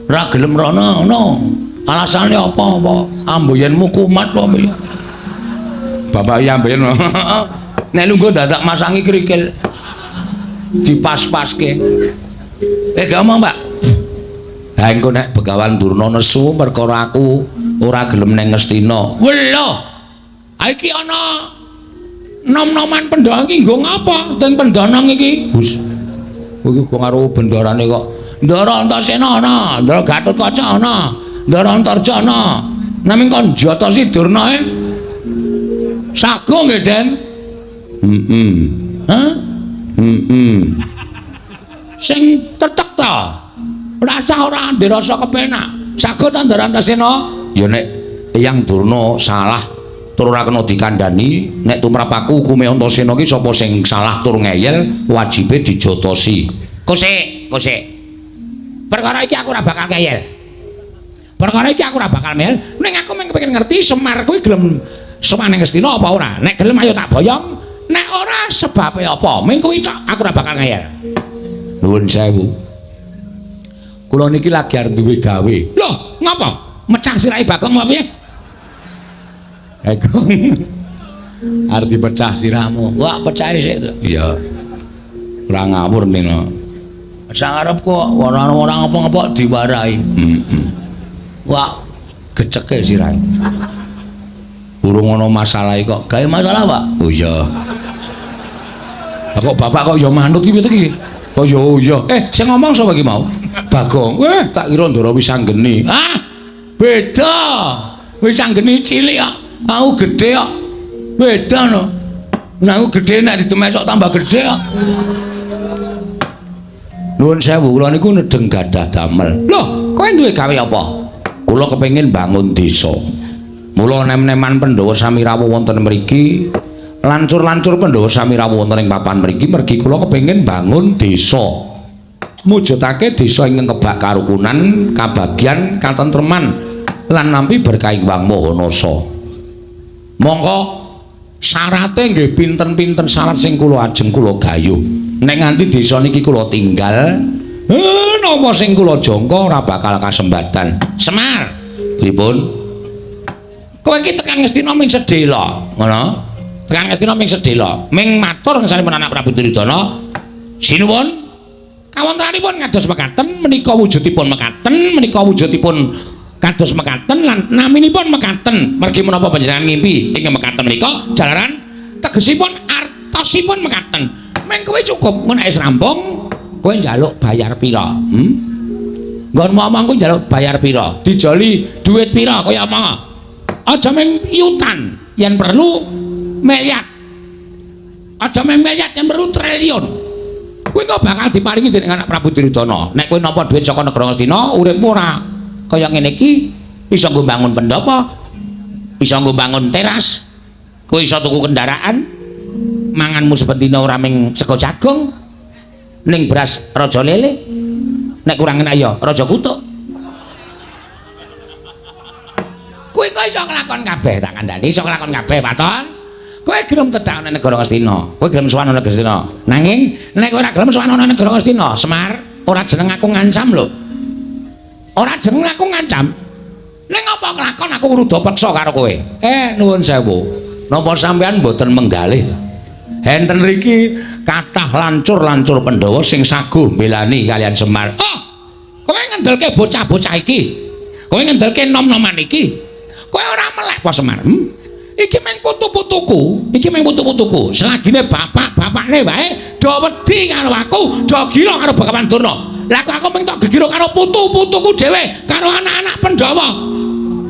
Ora gelem rono ngono. Alasane apa-apa? Amboyenmu kumat apa piye? Bapak iya amboyen. Nek lungguh dadak masangi krikil. Dipas-paske. Gak omong, Pak. Ha engko nek Begawan Durna nesu perkara aku ora gelem nang Ngastina. Welo. Ha iki ana nom-noman Pandhawa iki nggo ngapa? Teng Pendanang iki. Hus. Kowe iki karo bendarane kok. Ndara Antasena ana, Ndara Gatotkaca ana, Ndara Antarja ana. Naming kon jatasi Durna e. Sago nggih, Den. Heeh. Hah? Heeh. Sing tetek ta. Rasa ora ndirasa kepenak. Sago ta Ndara Antasena? Ya nek Eyang Durna salah tur ora kena dikandhani, nek tumrap aku hukume Antasena ki sapa sing salah tur ngeyel wajibe dijotosi. Kosek, kosek. Perkara iki aku ora bakal ngeyel. Perkara iki aku ora bakal ngeyel, ning aku mung kepengin ngerti Semar kuwi gelem sowan ning Ngastina apa ora. Nek gelem ayo tak boyong, nek ora sebabe apa? Ming kuwi tok aku ora bakal ngeyel. Nuwun sewu. Kula niki lagi arep duwe gawe. Loh, ngapa? Mecah sirahe Bagong apa piye? Bagong. Arep dipecah sirahmu. Wah, pecahe sik to. Iya. Ora ngawur nino. Sak arep kok ora ora ngapa-ngapa diwarahi. Heeh. Wah, geceke sirahe. Urung ana masalah kok. Gawe masalah, Pak? Oh iya. Lah kok bapak kok ya manut ki piye iki? Kok ya oh iya. Sing ngomong sapa iki mau? Bagong. Weh, tak kira Ndara Wisanggeni. Ah, beda. Wisanggeni cilik kok. Aku gedhe kok. Beda no. Nek aku gedhe nek didemek sok tambah gedhe kok. Nuwun sewu, kula niku nedeng gadah damel. Loh, kowe duwe gawe apa? Kula kepengin bangun desa. Mula nem-neman Pandhawa sami rawuh wonten mriki, lancur-lancur Pandhawa sami rawuh wonten ing papan mriki mergi kula kepengin bangun desa. Mujudake desa ingkang kebak karukunan, kabagyan, katentreman lan nampi berkah Hyang Maha Nasa. Mongko syarate nggih pinten-pinten syarat sing kula ajeng kula gayuh. Nek nganti desa niki kula tinggal, napa sing kula jangka ora bakal kasembatan. Semar, pripun? Kowe iki tekan Ngastina ming sedhela, ngono? Tekan Ngastina ming sedhela, ming matur ngersanipun anak Prabu Duryudana. Sinuwun, kawontenanipun kados mekaten, menika wujudipun mekaten, menika wujudipun kados mekaten lan naminipun mekaten. Mergi menapa panjenengan ngimpi ingkang mekaten menika jalaran tegesipun artosipun mekaten. Meng kowe cukup mun wis rampung kowe njaluk bayar pira? Nggon ngomong kowe njaluk bayar pira? Dijoli duit pira kaya omong. Aja mung yutan, yen perlu miliar. Aja mung miliar, yen perlu triliun. Kowe kok bakal diparingi dening anak Prabu Duryudana. Nek kowe nampa duit saka negara Ngastina, uripmu ora kaya ngene iki, iso nggo bangun pendhapa, iso nggo bangun teras, kowe iso tuku kendaraan, manganmu saben dina ora mung sego jagung, ning beras raja lele, nek kurang enak ya raja kutuk. Kowe kok iso nglakon kabeh, tak kandhani iso nglakon kabeh, Waton. Kowe gelem tedak nang negara Ngastina, kowe gelem sowan nang Ngastina. Nanging nek kowe ora gelem sowan nang negara Ngastina, Semar, ora jeneng aku ngancam lho. Ora jeneng aku ngancam. Ning apa kelakon aku ruda peksa karo kowe? Nuwun sewu. Napa sampean mboten menggalih? Enten riki kathah lancur-lancur Pandhawa sing saguh mbelani kalian Semar. Oh, kowe ngendelke bocah-bocah iki. Kowe ngendelke nom-noman iki. Kowe ora melek apa Semar? Iki mung putu-putuku, iki mung putu-putuku. Selagine bapak-bapakne wae do wedi karo aku, do gila karo Bagawan Durna. Lah kok aku mung tok gegiro karo putu-putuku dhewe, karo anak-anak Pandhawa.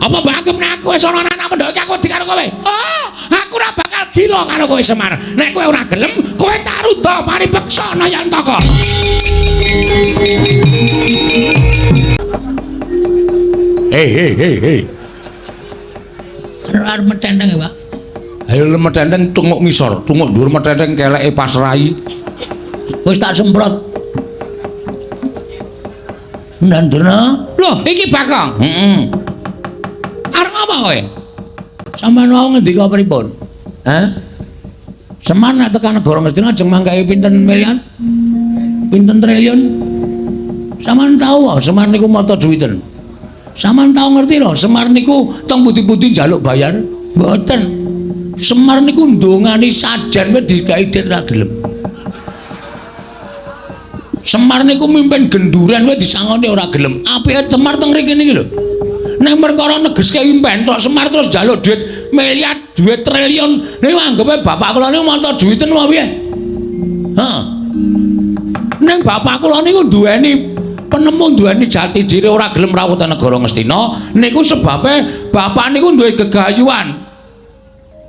Apa mbok anggap nek aku wis ana anak-anak Pandhawa iki aku wedi karo kowe? Oh, aku ora bakal gila karo kowe Semar. Nek kowe ora gelem, kowe tak ruda paripeksa Nayantaka. Hei hei hei hei. Arep metenteng ya, Pak. Ayo metenteng tunguk ngisor, tunguk dhuwur metenteng keleke pas rai. Wis tak semprot. Ndandurna. Loh, iki Bagong. Heeh. Arep apa kowe? Sampeyan wau ngendika pripun? Hah? Semar nek tekan negara Ngastina ajeng manggahe pinten miliar? Pinten triliun? Sampeyan tau Semar niku mata duwiten. Sampeyan tau ngerti lho, Semar niku teng pundi-pundi njaluk bayar? Mboten. Semar niku ndongani sajen wis digawe dit ra gelem. Semar niku mimpin genduren wis disangoni ora gelem. Apike Semar teng mriki niki lho. Nek perkara negeske impen tok Semar terus njaluk duit miliar, duit triliun. Niku anggepe bapak kula niku mata duwiten apa piye? Heeh. Ning bapak kula niku duweni penemu, duweni jati diri, ora gelem rawuh teng negara Ngastina. Niku sebabe bapak niku duwe gegayuhan.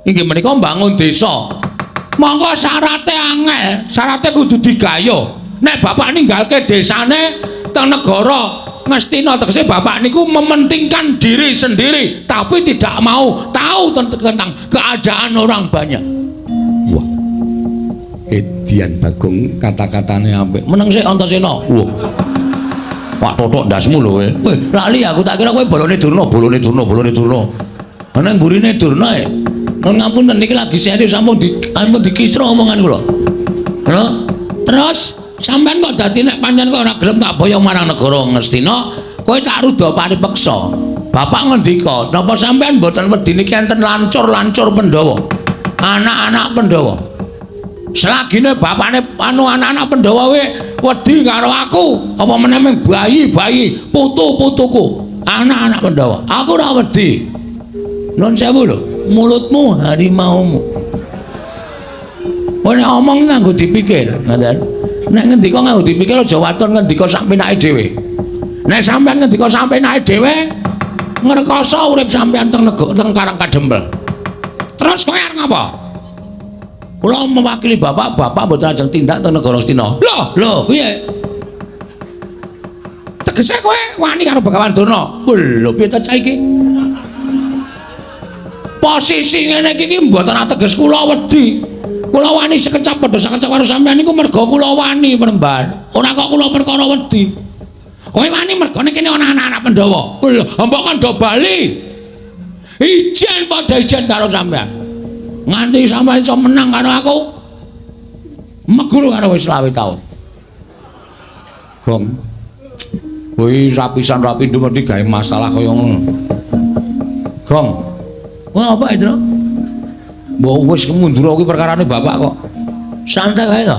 Inggih menika mbangun desa. Monggo syarate angel, syarate kudu digayuh. Nek bapak ninggalke desane teng negara Ngastina, tegese bapak niku mementingkan diri sendiri tapi tidak mau tahu tentang keadaan orang banyak. Wah. Edian Bagong kata-katane apik. Meneng sik Antasena. Wah. Pak totok ndasmu lho kowe. Weh, lali aku tak kira kowe bolone Durna, bolone Durna, bolone Durna. Ana mburine Durna e. Nuwun ngapunten niki lagi serius sampun di ampun dikisra omongan kula. Lho, terus sampean kok dadi nek pancen kowe ora gelem tak boyong marang negara Ngastina, kowe tak ruda paripeksa. Bapak ngendika, napa sampean mboten wedi niki enten lancur-lancur Pandhawa? Anak-anak Pandhawa. Selagine bapakne anu anak-anak Pandhawa kowe wedi karo aku, apa meneh mung bayi-bayi, putu-putuku, anak-anak Pandhawa. Aku ora wedi. Nuwun sewu lho, mulutmu harimaumu. Kowe nek omong nganggo dipikir, ngoten. Nek ngendika nganggo dipikir aja waton ngendika sak penake dhewe. Nek sampean ngendika sak penake dhewe, ngrekoso urip sampean teng negara teng Karang Kadempel. Terus kowe arep ngapa? Kula mewakili bapak, bapak mboten ajeng tindak teng negara Ngastina. Lho, lho, piye? Tegese kowe wani karo Begawan Durna? Lho, piye ta cah iki? Posisi ngene iki mboten ateges kula wedi. Kula wani sekecap padha sekecap karo sampean niku merga kula wani peremban. Ora kok kula perkara wedi. Kowe wani mergane kene ana anak-anak Pandhawa. Lho, mbok kon do bali. Ijen padha ijen karo sampean. Nganti sampean iso menang karo aku. Meguru karo wis 25 taun. Gong. Kuwi rapisan rapi mesti gawe masalah kaya ngono. Gong. Wah, apa itu? Mbok wis mundur kuwi perkarane bapak kok. Santai wae to.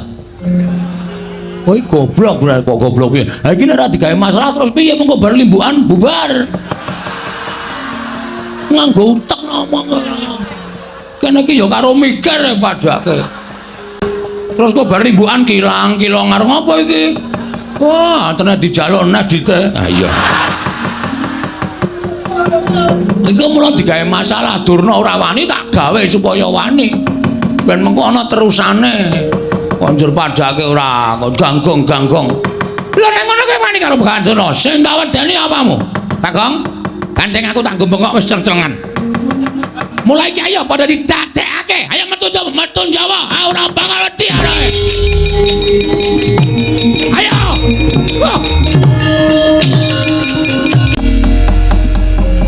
Kowe goblok kok goblok piye? Ha iki nek ora digawe masalah terus piye mengko bar limbukan bubar. Nganggo utek ngomong. Kene iki ya karo mikir padake. Terus kok bar limbukan kilang-kilong arep ngopo iki? Wah, tenan dijaluk nes dite. Ha iya. Iku mula digawe masalah Durna ora wani tak gawe supaya wani. Ben mengko ana terusane. Konjur padake ora kok ganggong-ganggong. Lha nek ngono kowe wani karo Begawan Durna, sing tak wedeni apamu? Bagong, gandeng aku tak bengok wis ceng-cengan. Mulai iki ayo padha didadekake. Ayo metu Jawa, metu Jawa. Ah ora bakal wedi arek. Ayo. Wah.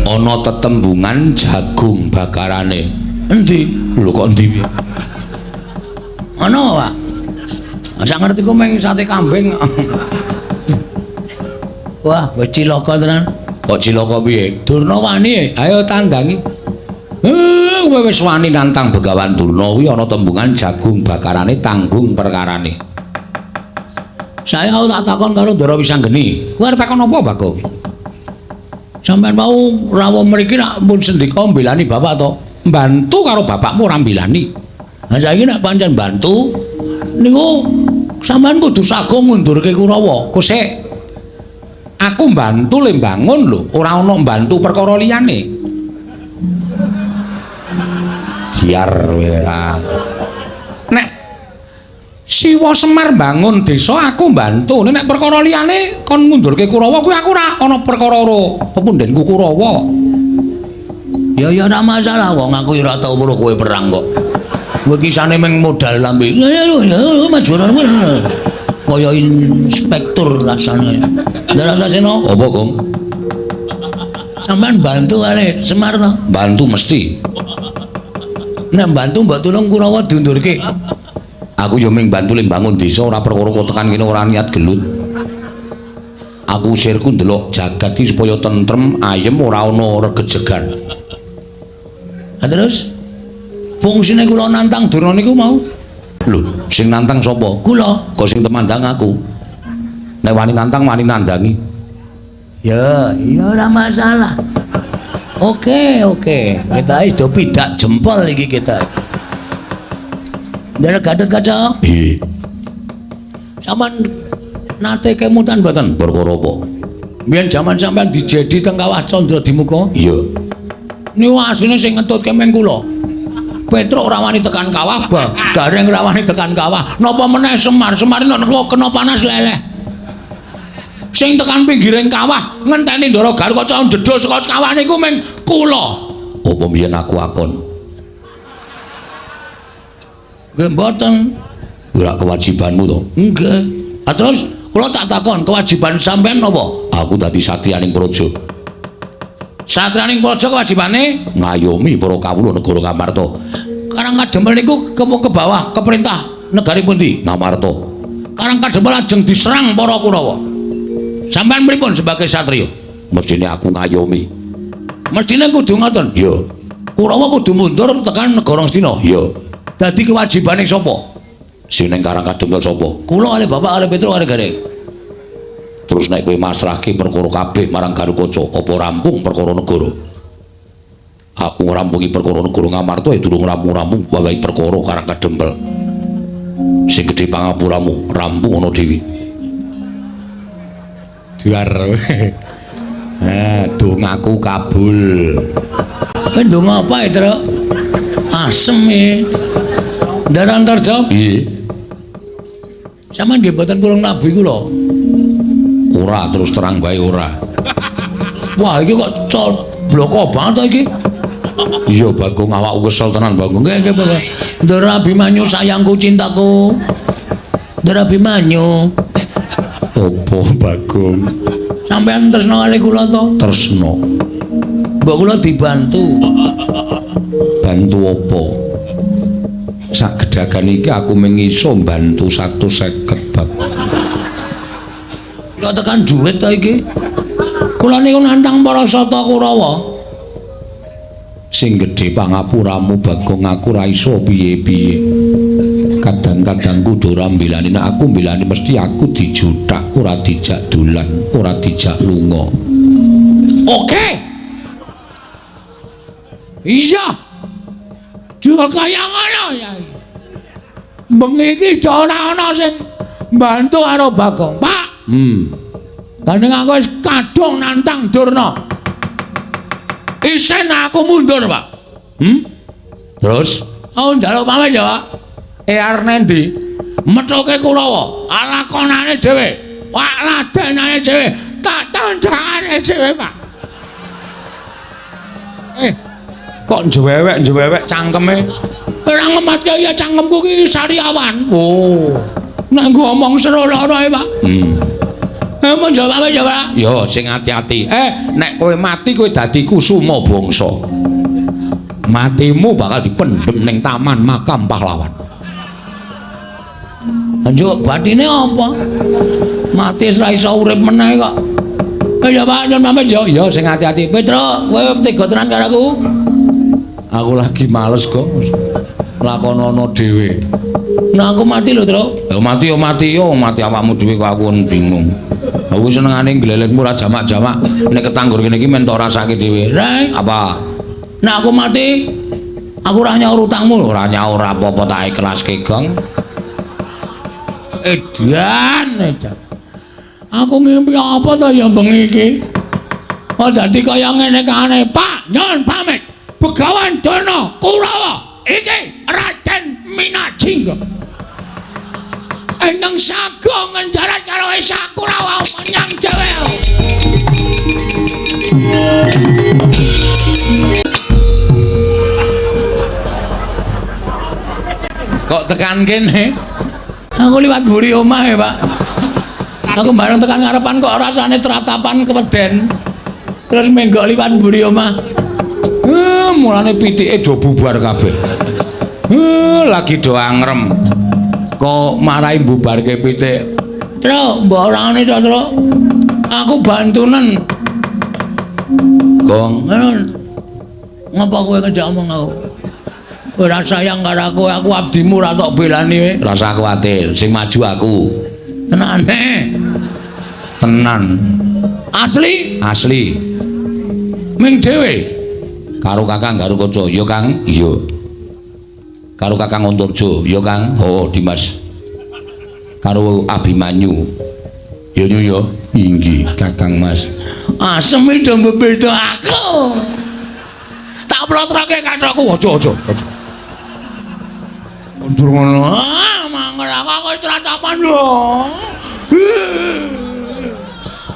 Ana tetembungan jagung bakarane. Endi? Lho kok endi piye? Ana, Pak. Sak ngertiku mung sate kambing. Wah, wis cilaka tenan. Kok cilaka piye? Durna wani, ayo tandangi. Kowe wis wani nantang Begawan Durna kuwi ana tembungan jagung bakarane tanggung perkarane. Saya aku tak takon karo Ndara Wisanggeni. Kowe arep takon apa, Bagong? Sampeyan mau rawuh mriki nak pun sendika mbelani bapak to? Mbantu karo bapakmu ora mbelani. Lah saiki nek pancen bantu niku sampeyan kudu sago ngundurke Kurawa. Kosek. Aku mbantu le mbangun lho, ora ana mbantu perkara liyane. Biar ora. Nek Siwa Semar bangun desa aku mbantu. Nek perkara liyane kon ngundurke Kurawa kuwi aku ora ana perkara karo pepundhenku Kurawa. Ya ya ora masalah wong aku ora tau weruh kowe perang kok. Kowe kisane mung modal lambe. Ya ya maju. Kaya inspektur rasane. Ndarantasena apa, Gong? Sampeyan bantu kali Semar to? Bantu mesti. Nek bantu mbok tulung Kurawa diundurke. Aku yo mung bantu le mbangun desa ora perkara kok tekan kene ora niat gelut. Aku sirku ndelok jagat iki supaya tentrem, ayem ora ana regejegan. Ha terus fungsine kula nantang Durna niku mau. Lho, sing nantang sapa? Kula. Kok sing temandang aku. Nek wani nantang wani nandangi. Ya, ya ora masalah. Oke, oke. Kita wis do pidak jempol iki kita. Ndara Gatot Kaca. Nggih. Sampeyan nate kemutan mboten? Perkara apa? Biyen jaman sampeyan dijedi teng Kawah Candra Dimuka? Iya. Niku asline sing ngetutke meng kula. Petruk ora wani tekan kawah, Gareng ora wani tekan kawah. Napa meneh Semar? Semar nek kena panas leleh. Sing tekan pinggiring kawah ngenteni Ndara Garukaca ndedul saka kawah niku meng kula. Apa mbiyen aku akon? Nggih mboten. Ora kewajibanmu to? Nggih. Ah terus kula tak takon, kewajiban sampean napa? Aku dadi satriyaning praja. Satriyaning praja kewajibane ngayomi para kawula negara Ngamarta. Karang Kadempel niku ke bawah ke perintah negari pundi? Ngamarta. Karang Kadempel lajeng diserang para Kurawa. Sampean pripun sebagai satriya? Mestine aku ngayomi. Mestine kudu ngoten. Iya. Kurawa kudu mundur tekan negara Ngastina. Iya. Dadi kewajibane sapa? Sing ning Karang Kadempel sapa? Kula kalih bapak kalih Petruk kalih Gareng. Terus nek kowe masrahke perkara kabeh marang Garukaca, apa rampung perkara negara? Aku ngrampungi perkara negara Ngamarta ya durung rampung-rampung wae perkara Karang Kadempel. Sing gedhe pangapuramu, rampung ana dhewe. Duar. Dongaku kabul. Kowe ndonga apa, Truk? Asem e. Ndara Antarja? Nggih. Sampeyan nggih mboten purung nabuhi kula. Ora, terus terang bae ora. Wah, iki kok bloko banget to iki. Iya, Bagong, awakku kesel tenan, Bagong. Nggih, nggih, Bagong. Ndara Abimanyu sayangku cintaku. Ndara Abimanyu. Apa, Bagong? Sampeyan tresna kali kula to? Tresna. Mbok kula dibantu. Bantu apa? Sak gedagan iki aku mung iso mbantu 150, Bagong. Kok tekan duit to iki? Kula niku nantang para sata Kurawa. Sing gedhe pangapuramu, Bagong, aku ora iso piye-piye. Kadang-kadang kudu ora mbelani, nek aku mbelani mesti aku dijuthak, ora dijak dolan, ora dijak lunga. Oke. Iya. Juga kaya ngono ya. Bengi iki ora ana sing mbantu karo Bagong, Pak. Gandeng aku wis kadung nantang Durna. Isen aku mundur, Pak. Terus aku njaluk pamit ya, Pak. Arep nendi? Methuke Kurawa, lakonane dhewe. Wak ladenane dhewe, tak tandhane dhewe, Pak. Kok njewewek-njewewek cangkeme? Ora ngematke ya cangkemku ki sariawan. Oh. Nek nggo omong seru lara e, Pak. Mun jawab ya, Pak. Yo sing ati-ati. Nek kowe mati kowe dadi kusuma bangsa. Matimu bakal dipendhem ning taman makam pahlawan. Njuk batine apa? Mati wis ra iso urip meneh kok. Ya Pak, nyuwun pamit yo. Ya sing ati-ati. Petro, kowe tega tenan karo aku. Aku lagi males kok. Lakonono dhewe. Nah aku mati lho, Tru. Ya mati yo mati yo, mati awakmu dhewe kok aku bingung. Aku senengane glelekmu ora jamak-jamak. Nek ketanggur kene iki men tok rasake dhewe. Reng, apa? Nek aku mati, aku ora nyaur utangmu. Ora nyaur apa-apa tak ikhlaske, Gong. Edan, edan. Aku ngimpi apa to ya bengi iki? Oh dadi kaya ngene kane, Pak, nyuwun pamit. Begawan Dana Kurawa iki Raden Minajingga. Ingkang sago ngendarat karo Esa Kurawa menyang dhewe. Kok tekan kene? Aku liwat mburi omah ya, Pak. Aku bareng tekan ngarepan kok rasane tratapan keweden. Terus menggok liwat mburi omah. Mulane pitike do bubar kabeh. Lagi do angrem. Kok marai bubarke pitik. Tru, mbok ora ngene to, Tru. Aku bantunen. Gong, ngapa kowe ngejak omong aku? Ora sayang karo aku, aku abdimu ora tok belani kowe. Rasa kuwatir, sing maju aku. Tenane. Tenan. Asli? Asli. Ming dhewe. Karo Kakang Garukaca, ya Kang? Iya. Karo Kakang Antarja, ya Kang? Oh, Dimas. Karo Abimanyu. Ya nyu ya. Inggih, Kakang Mas. Asem do mbebeda aku. Tak plotroke kathokku, aja aja aja. Mundur ngono. Ah, mangkel aku wis tratapan lho.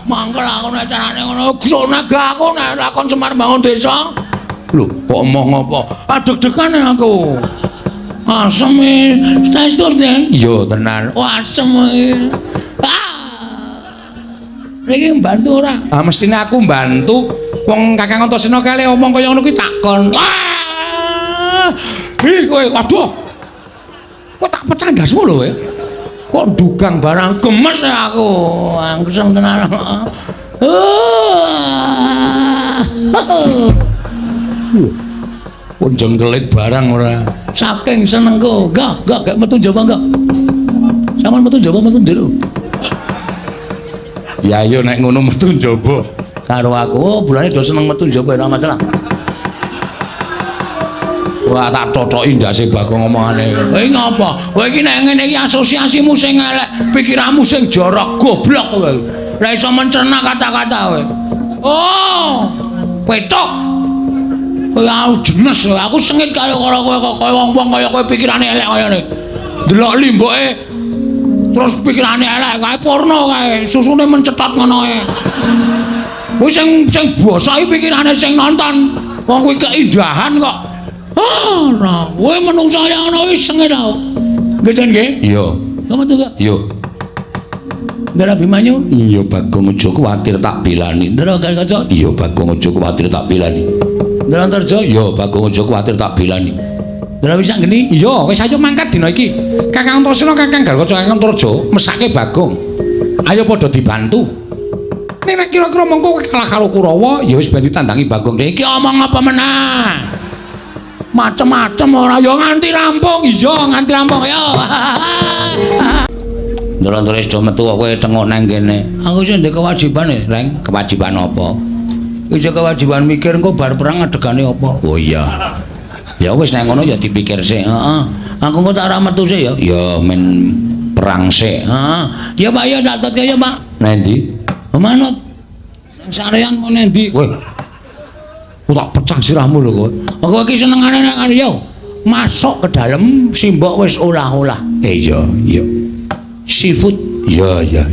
Mangkel aku nek carane ngono, gsonaga aku nek lakon Semar bangun desa. Lho, kok emoh ngopo? Adeg-degan aku. Asem e. Saestu, Den? Iya, tenan. Oh, asem e. Ah. Iki mbantu ora? Ah, mestine aku mbantu. Wong Kakang Antasena kale omong kaya ngono kuwi takon. Wah! Ih, kowe waduh. Kok tak pecah ndasmu lho kowe. Kok ndugang barang gemes aku. Angseng tenan. Pun jengkelit barang ora. Saking senengku. Enggak, enggak, gak metu njaba enggak. Sampeyan metu njaba metu njero. Ya ayo nek ngono metu njaba karo aku. Oh, bulane do seneng metu njaba ora masalah. Wah, tak totoki ndase Bagong omongane. Kowe ngopo? Kowe iki nek ngene iki asosiasimu sing elek, pikiranmu sing jorok, goblok kowe. Ora iso mencerna kata-kata kowe. Oh, petok. Kowe aku jenes, aku sengit karo kowe kok kaya wong-wong kaya kowe pikirane elek kaya ngene. Delok limboke terus pikirane elek kae porno kae, susune mencetot ngono kae. Kuwi sing sing basa iki pikirane sing nonton. Wong kuwi keindahan kok. Ora, kowe menungsa kaya ngono wis sengit aku. Nggih, Jan nggih? Iya. Kok metu kok? Iya. Ndara Abimanyu? Iya, Bagong aja kuwatir tak belani. Ndara Garukaca? Iya, Bagong aja kuwatir tak belani. Ndara Antarja? Iya, Bagong aja kuwatir tak belani. Ndara Wisanggeni? Iya, wis ayo mangkat dina iki. Kakang Antasena, Kakang Garukaca, Kakang Antarja mesake Bagong. Ayo padha dibantu. Nek nek kira-kira mengko kowe kalah karo Kurawa, ya wis ben ditandangi Bagong. Iki omong apa meneh? Macem-macem ora ya nganti rampung. Iya, nganti rampung ya. Ndara-ndara wis do metu kowe tengok nang kene. Aku sing ndek kewajiban e, Reng. Kewajiban apa? Wis kewajiban mikir engko bar perang adegane apa. Oh iya. Ya wis nek ngono ya dipikir sik. Heeh. Aku engko tak ora metu sik ya. Ya men perang sik. Heeh. Ya Pak ya tak tutke ya Pak. Nang ndi? Manut. Nang sarean mau nang ndi? Kowe. Aku tak pecah sirahmu lho kowe. Kowe iki senengane nek ngene yo. Masuk ke dalam simbok wis olah-olah. Iya, iya. Seafood. Iya, iya.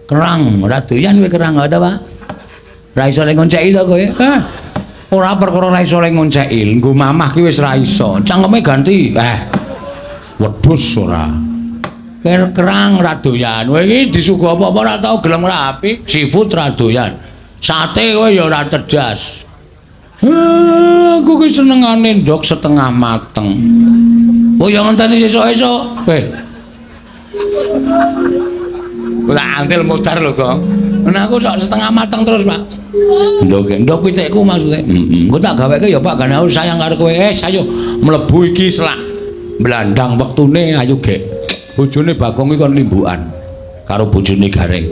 Kerang, ora doyan kowe kerang ta, Pak? Ora iso le ngonceki to kowe? Hah. Ora perkara ora iso le ngonceki, nggo mamah ki wis ora iso. Cangkeme ganti. Wedhus ora. Kerang ora doyan. Kowe iki disuguh apa-apa ora tau gelem ora apik. Seafood ora doyan. Sate kowe ya ora cerdas. Aku ki senengane ndok setengah mateng. Oh ya ngenteni sesuk-esuk. Weh. Ora antil modar lho, Gong. Nah aku sok setengah mateng terus, Pak. Ndok, ndok pitikku maksudnya. Heeh. Engko tak gaweke ya, Pak, gane aku sayang karo kowe. Ayo mlebu iki selak blandang wektune ayo gek. Bojone Bagong iki kon limbukan karo bojone Gareng.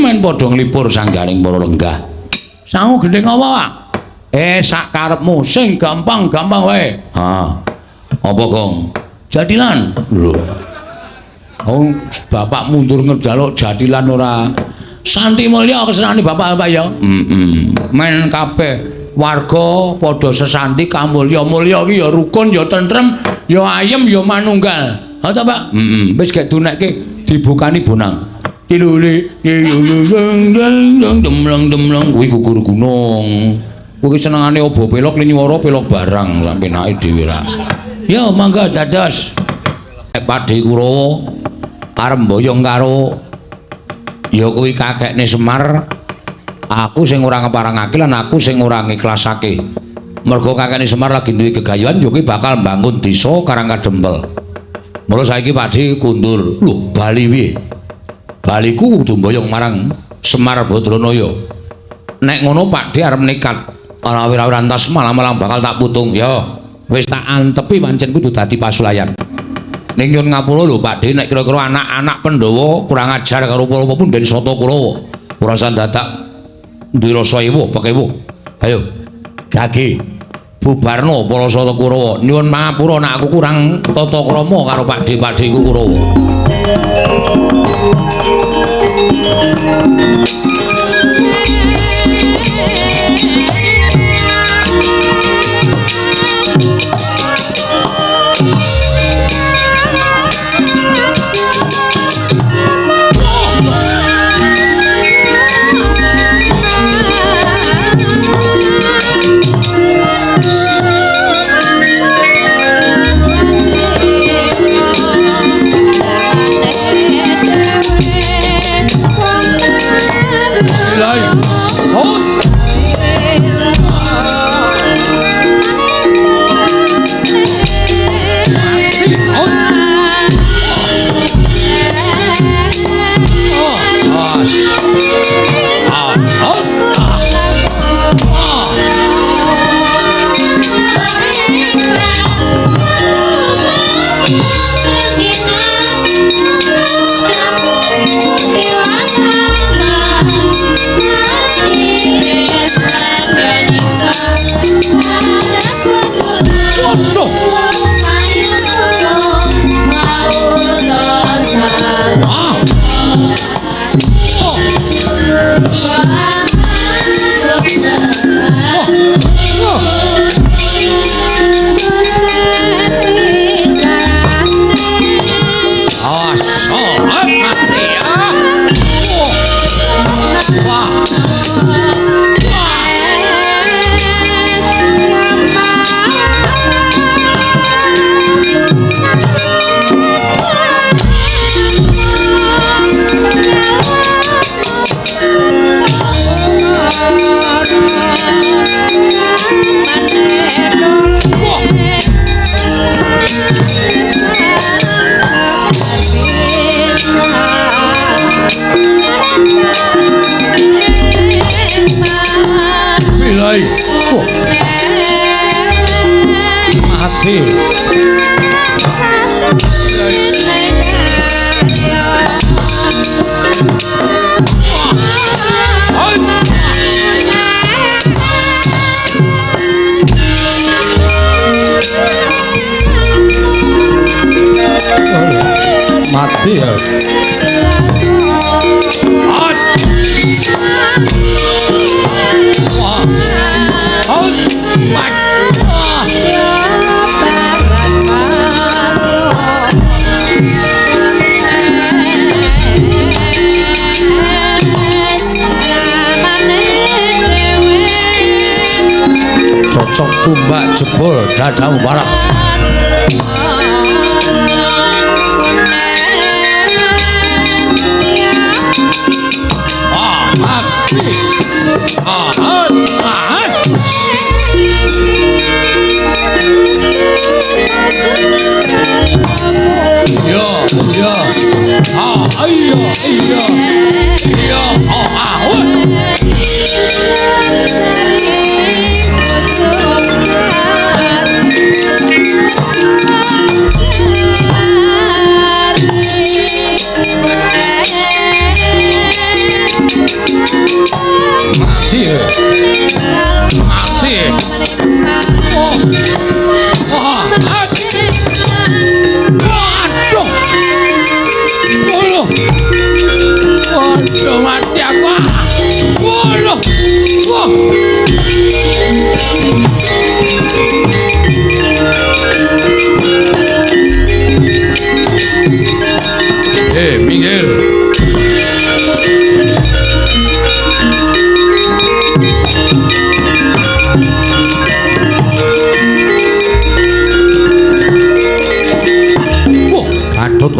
Men padha nglipur sang Gareng para lenggah. Sangu gendhing apa, Pak? Sak karepmu sing gampang-gampang wae. Ha. Apa, Gong? Jadilan. Lho. Oh, bapak mundur ngejaluk jadilan ora. Santi mulya kesenane bapak-bapak ya. Heeh. Men kabeh warga padha sesanti kamulya. Mulya iki ya rukun, ya tentrem, ya ayem, ya manunggal. Ha ta, Pak? Heeh. Wis gek dunekke dibukani bonang. Tilule demleng demleng kuwi gugur gunung. Kuwi senengane obo pelok linyuwara pelok barang sak penake dhewe ra. Ya mangga dados. Padhe Kurawa arep mboyong karo ya kuwi kakekne Semar. Aku sing ora ngeparangake lan aku sing ora ngiklasake. Mergo kakekne Semar lagi duwe gegayuhan ya kuwi bakal mbangun desa Karangkadempel. Mula saiki Padhe kundur. Lho, bali piye? Baliku kudu mboyong marang Semar Badranaya. Nek ngono Pakde arep nekat ora wira-wirantas malah-malah bakal tak putung. Ya, wis tak antepi pancen kudu dadi pasulayan. Ning nyun ngapura lho Pakde, nek kira-kira anak-anak Pandhawa kurang ajar karo apa-apa pun ben sata Kurawa. Ora usah dadak duwe rasa ewuh pekewuh. Ayo, gage bubarno para sata Kurawa. Nyuwun pangapura nek aku kurang tata krama karo Pakde-pakdeku Kurawa. Mati ya. Cocok tumbak jebol dadamu parah. Yo, yo. Ah,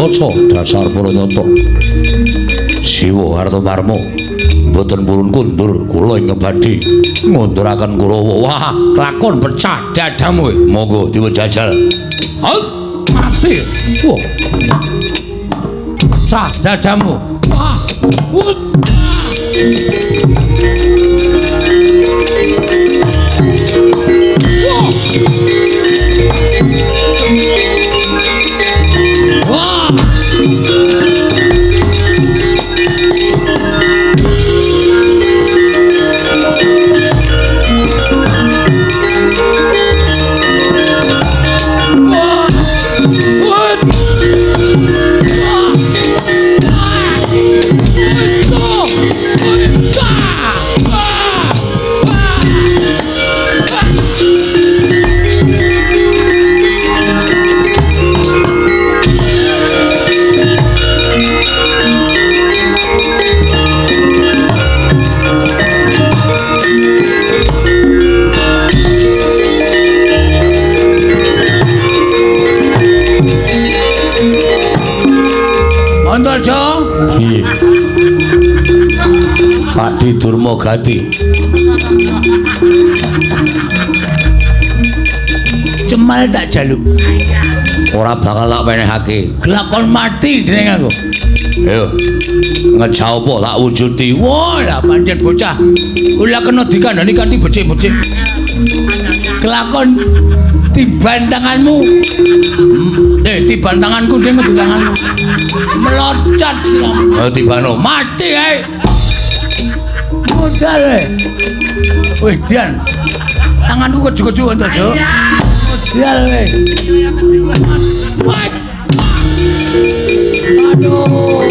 Gatotkaca dasar para nyata. Siwa Kartomarma mboten purun kundur kula ingkang badhe ngunduraken Kurawa. Wah, lakon pecah dadamu. Monggo dipun jajal. Halt, mati. Wah. Pecah dadamu. Wah. Wut. Wah. Wah. Antarja. Piye? Pakdi Durma Gati. Cemal tak jaluk. Ora bakal tak penehake. Kelakon mati dening aku. Ayo. Ngejauh tak wujudi. Wah, lah pancen bocah. Ora kena dikandani kanthi becik-becik. Kelakon tiban tanganmu. Tiban tanganku ding tanganmu. Meloncat siramu. Oh, tibano mati ae. Modal e. Wih, Dian. Tanganku keju-keju Antarja. Modal e. Aduh.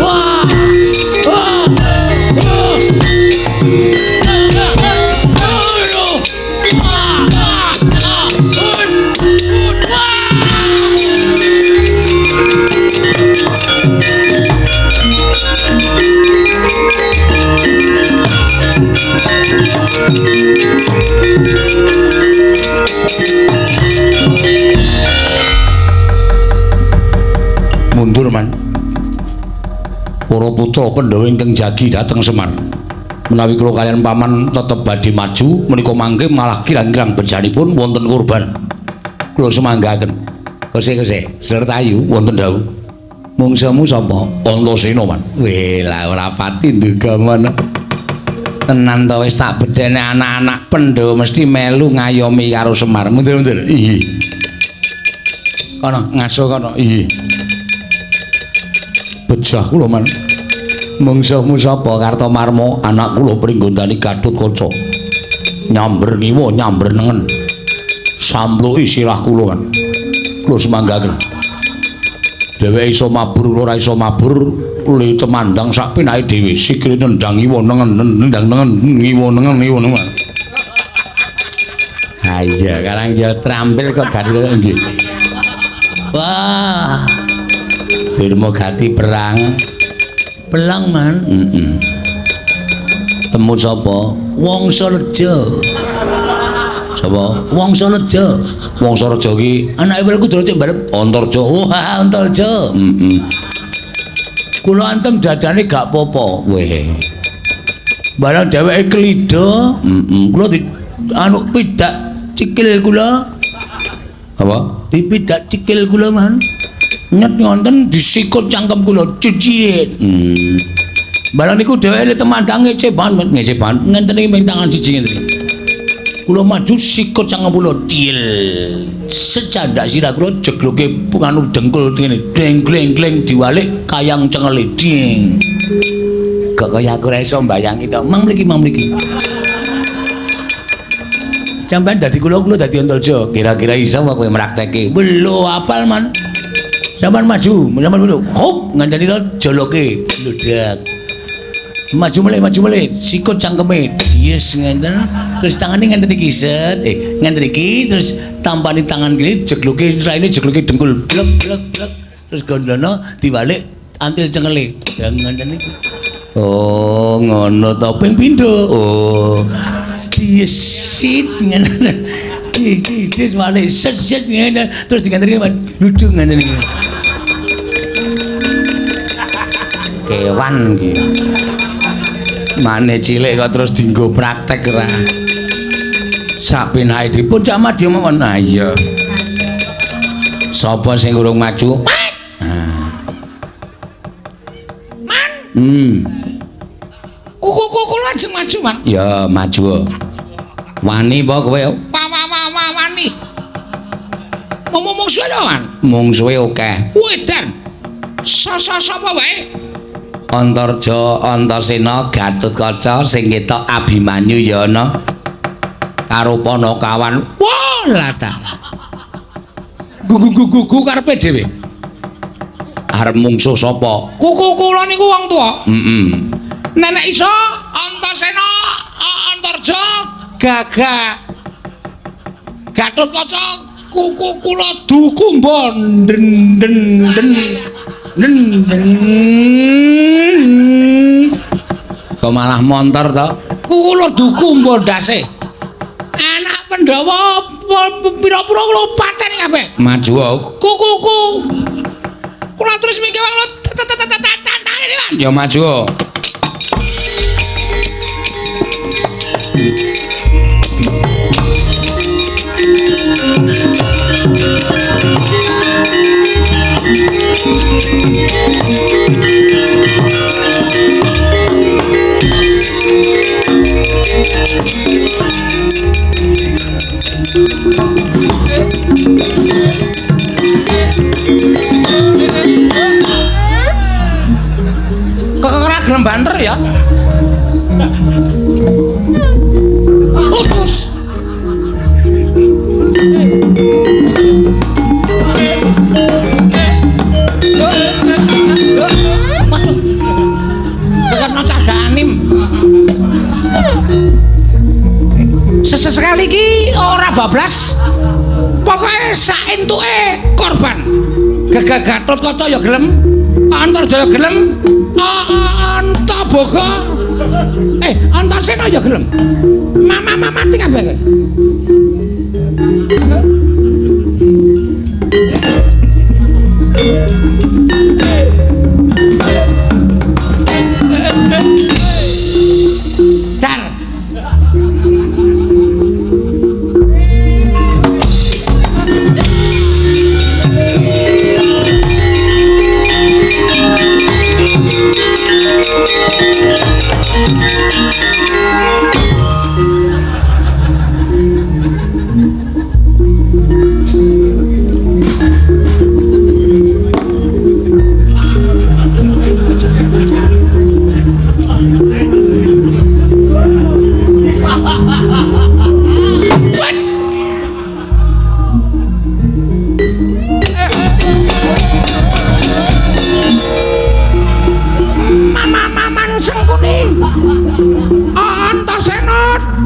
Wah. Wah. Wah. Mundur man. Para putra Pandhawa ingkang jagi dhateng Semar. Menawi kula kaliyan paman tetep badhe maju menika mangke malah kirang-kirang bejanipun wonten korban. Kula sumanggaken. Kose-kose Sertayu wonten dawuh. Mungsuhmu sapa? Antasena man. Weh lah ora pati nduga mono. Tenan to wis tak bedhene anak-anak Pandhawa mesti melu ngayomi karo Semar. Mundur-mundur. Iya. Kono ngaso kono. Iya. Bejah kula man. Mungsuhmu sapa? Kartomarma, anak kula Pringgondani Gatotkaca. Nyamber ngiwa, nyamber nengen. Sampluki sirah kula man. Kula sumanggaken. Dheweke iso mabur, kula ora iso mabur, li temandang sak pinake dhewe. Sikile nendang ngiwa nengen, nendang nengen, ngiwa nengen, ngiwa nengen. Ha iya, karang ya trampil kok gak nggih. Wah. Durma Gati perang. Pelang man. Temu sapa? Wangsareja. Sapa? Wangsareja. Wangsareja ki anake Werkudara cek barep Antarja. Wah, Antarja. Kula antem dadane gak apa-apa. Weh. Barang dheweke klida, kula di anu pidak cikil kula. Apa? Dipidak cikil kula man. Nyet ngonten disikut cangkem kula cicit. Barang niku dheweke temandang ngece banget, ngece banget. Ngenten iki ming tangan siji ngenten iki. Kula maju sikut cangkem kula til. Secandak sirah kula jegloke anu dengkul ngene. Deng gleng gleng diwalik kayang cengele ding. Kok kaya aku ora iso mbayangi to. Mang mriki, mang mriki. Sampeyan dadi kula, kula dadi Antarja. Kira-kira iso apa kowe mrakteke? Lho, apal man. Sampeyan maju, sampeyan maju. Hop, ngandani to joloke bludak. Maju melih, maju melih. Sikut cangkeme. Yes ngenten. Terus tangane ngenten iki set. Ngenten iki terus tampani tangan kiri jegluke raine jegluke dengkul. Blek blek blek. Terus gondono diwalik antil cengele. Ya ngenten iki. Oh, ngono to ping pindho. Oh. Diesit ngene. Iki walik set set ngene terus diganteni duduk ngene iki. Kewan iki. Mane cilik kok terus dienggo praktek ora. Sapenake dipun cak madya mawon. Ha iya. Sapa sing urung maju? Man. Kuku kula ajeng maju, Man. Ya, maju. Wani apa kowe? Wani. Mung mungsuhe lho, Man. Mungsuhe akeh. Wedan. Sapa wae? Antarja, Antasena, Gatotkaca sing ketok Abimanyu ya ana. Karo Panakawan. Wah, lah ta. Gugu-gugu karepe dhewe. Arep mungsuh sapa? Kuku kula niku wong tuwa. Heeh. Nenek iso Antasena, Antarja, Gagah. Gatotkaca kuku kula dukumba den den den den den. Kok malah montor to? Kuku kula dukumba ndase. Anak Pandhawa pira-pira kula paceni kabeh. Maju kukuku. Kula terus mikir kula tantane, Man. Ya maju. Kok ora gelem banter ya? Utus. Waduh. Kekena cah ganim. Sesekali iki ora bablas. Pokoke sak entuke korban. Gagah Gatotkaca ya gelem, Antarja ya gelem, Antaboga. Antasena ya gelem. Mama mati kabeh kowe. Dar.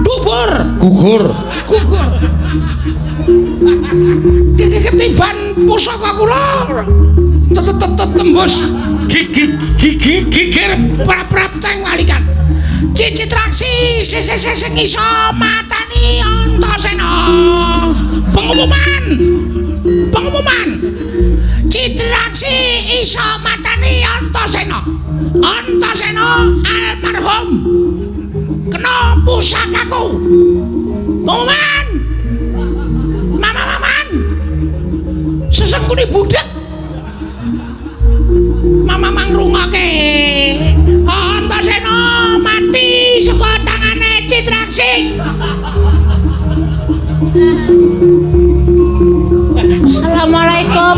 Gugur. Gugur. Ketiban pusaka kula tembus gigi gigir prap-prap teng walikan. Cicitraksi sing iso matani Antasena. Pengumuman. Pengumuman. Citraksi iso matani Antasena. Antasena almarhum kena pusakaku. Pengumuman. Mama-maman. Sesengkune budhek. Mama mangrungake. Antasena mati saka tangane Citraksi. Assalamualaikum.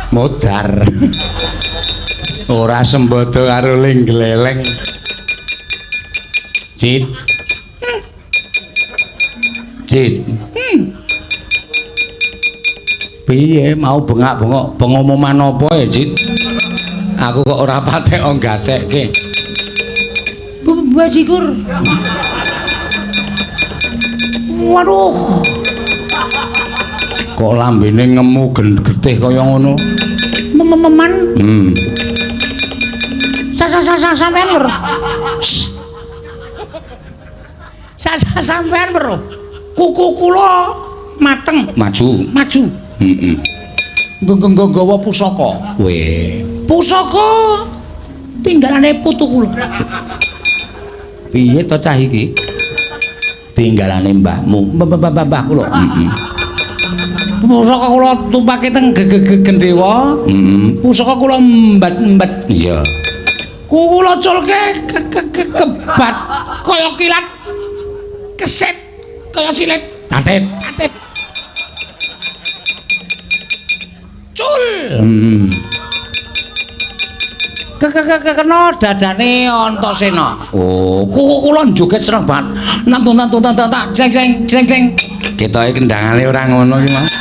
Modar. Ora sembodo karo ling gleleng. Cit. Cit. Piye mau bengak-bengok pengumuman apa ya, Cit? Aku kok ora patek gatekke. Bajigur. Waduh. Kok lambene ngemu getih kaya ngono? Mememan. Sampean lho. Sampean lho. Kuku kula mateng. Maju. Maju. Heeh. Nggawa pusaka. Weh. Pusaka tinggalane putu kula. Piye to cah iki? Tinggalane mbahmu. Mbah kula. Heeh. Pusaka kula tumpake teng Gendhewa. Heeh. Pusaka kula mbat-mbat. Iya. Kula culke kebat kaya kilat. Keset kaya silit. Tatit. Tatit. Cul. Kena dadane Antasena. Oh, kuku kula joget seneng banget. Nantun tak jeng jeng jeng jeng. Ketoke kendangane ora ngono iki, Mas.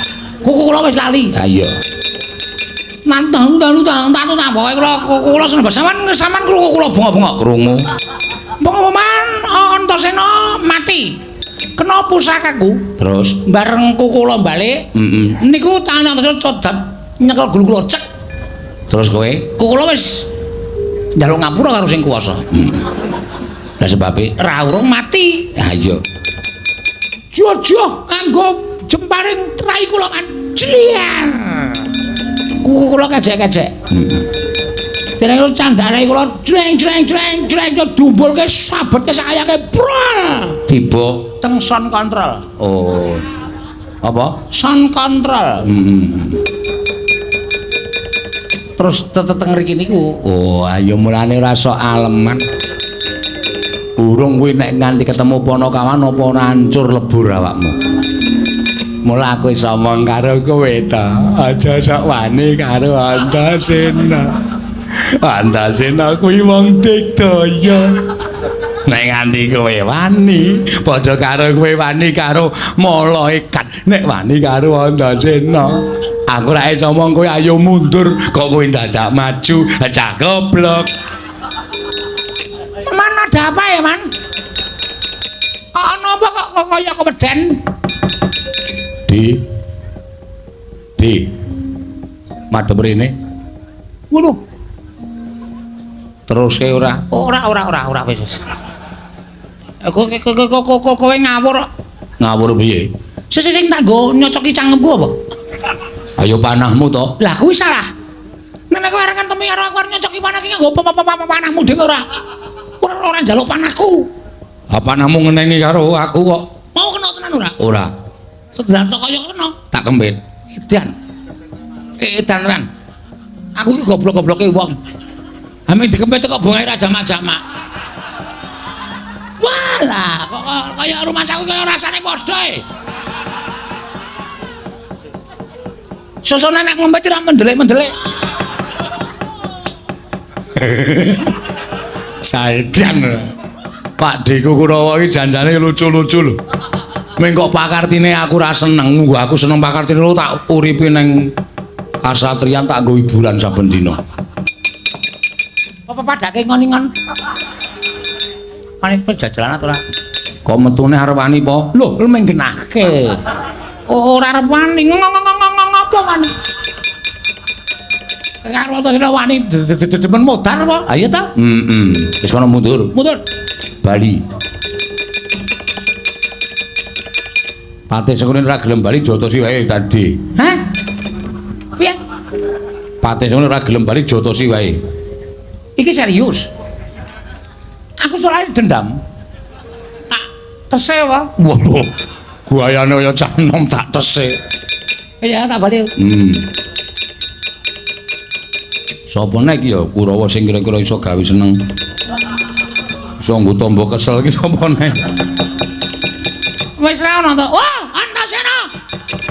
Kuku kula wis lali. Ha iya. Nantun tantun pokoke kula kuku kula seneng banget. Sampeyan krungu kula bengok-bengok krungu. Pengumuman Antasena mati. Kena pusakaku. Terus bareng kuku kula balik. Heeh. Niku tangan Antasena codap nyekel gulu kula cek. Terus kowe? Kuku kula wis njaluk ngapura karo sing kuwasa. Lah sebabe ra urung mati. Ha iya. Jojoh nganggo jemparing trai kula kan. Jliar. Kuku kula kejek-kejek. Heeh. Dene candane kula jreng jreng jreng jreng dumbulke sabetke sakayake prol. Tiba teng sound control. Oh. Apa? Sound control. Heeh. Terus teteng mriki niku. Oh, ayo mulane ora sok aleman. Urung kuwi nek nganti ketemu Panakawan apa ora hancur lebur awakmu. Mula aku iso omong karo kowe ta. Aja sok wani karo Antasena. Antasena kuwi wong digdaya. Nek nganti kowe wani, padha karo kowe wani karo malaikat. Nek wani karo Antasena, aku ora iso omong kowe ayo mundur, kok kowe dadak maju, cah goblok. Man ada apa ya, Man? Ana apa kok kaya keweden? Di. Di. Madhep rene. Ngono. Teruske ora? Ora wis wis. Kowe ngawur. Ngawur piye? Sing tak nggo nyocoki cangkemku apa? Ayo panahmu to. Lah kuwi salah. Nek kowe arep ngentemi karo aku arep nyocoki panah iki nganggo panahmu dhewe ora. Ora njaluk panahku. Ha panahmu ngenengi karo aku kok. Mau kena tenan ora? Ora. Sedelan tok kaya kena. Tak kempit. Edan. Edan tenan. Aku iki goblok-gobloke wong. Ame dikempit kok bongae ra jamak-jamak. Walah, kok kaya rumah saku kaya rasane padha e. Sosone nek ngempet ora mendelik-mendelik. Saedan. Pak Deku Kurawa iki janjane lucu-lucu lho. Ming kok pakartine aku ora seneng, nggo aku seneng pakartine lho tak uripi neng kasatriyan tak nggo hiburan saben dina. Apa padake ngon-ngon? Panik pejajalan ora? Kok metune arep wani po? Lho, ming genahke. Ora arep wani ngopo wani? Karo to wani demen modar apa? Ayo ta? Heeh. Wis kono mundur. Mundur. Bali. Patih Sengkuni ora gelem bali jotosi wae tadi. Hah? Piye? Patih Sengkuni ora gelem bali jotosi wae. Iki serius. Aku soalnya dendam. Tak tese wae. Waduh. Guayane kaya cah nom tak tese. Iya, tak bali. Sapa nek ya Kurawa sing kira-kira iso gawe seneng. Iso nggo tombo kesel iki sapa nek? Wis ra ono to. Wah, Antasena.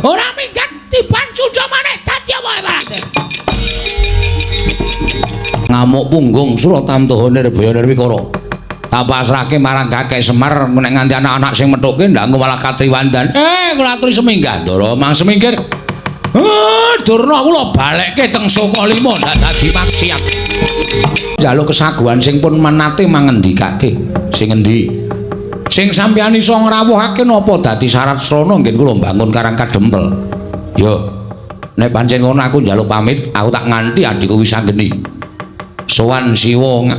Ora minggat tiban cundha maneh dadi apa wae. Amuk punggung Suratamtoha Nirbaya Nirwikara. Tak pasrahke marang Kakek Semar nek nganti anak-anak sing methuke ndak engko malah katriwandan. Kula aturi seminggah Ndara mang semingkir. Durna kula balekke teng Sukalima ndak dadi maksiat. Njaluk kesaguhan sing pun menate mangendikake. Sing endi? Sing sampeyan iso ngrawuhake napa dadi syarat srana ngen kula mbangun Karang Kadempel. Yo. Nek pancen ngono aku njaluk pamit, aku tak nganti adhiku Wisanggeni. Sowan Siwa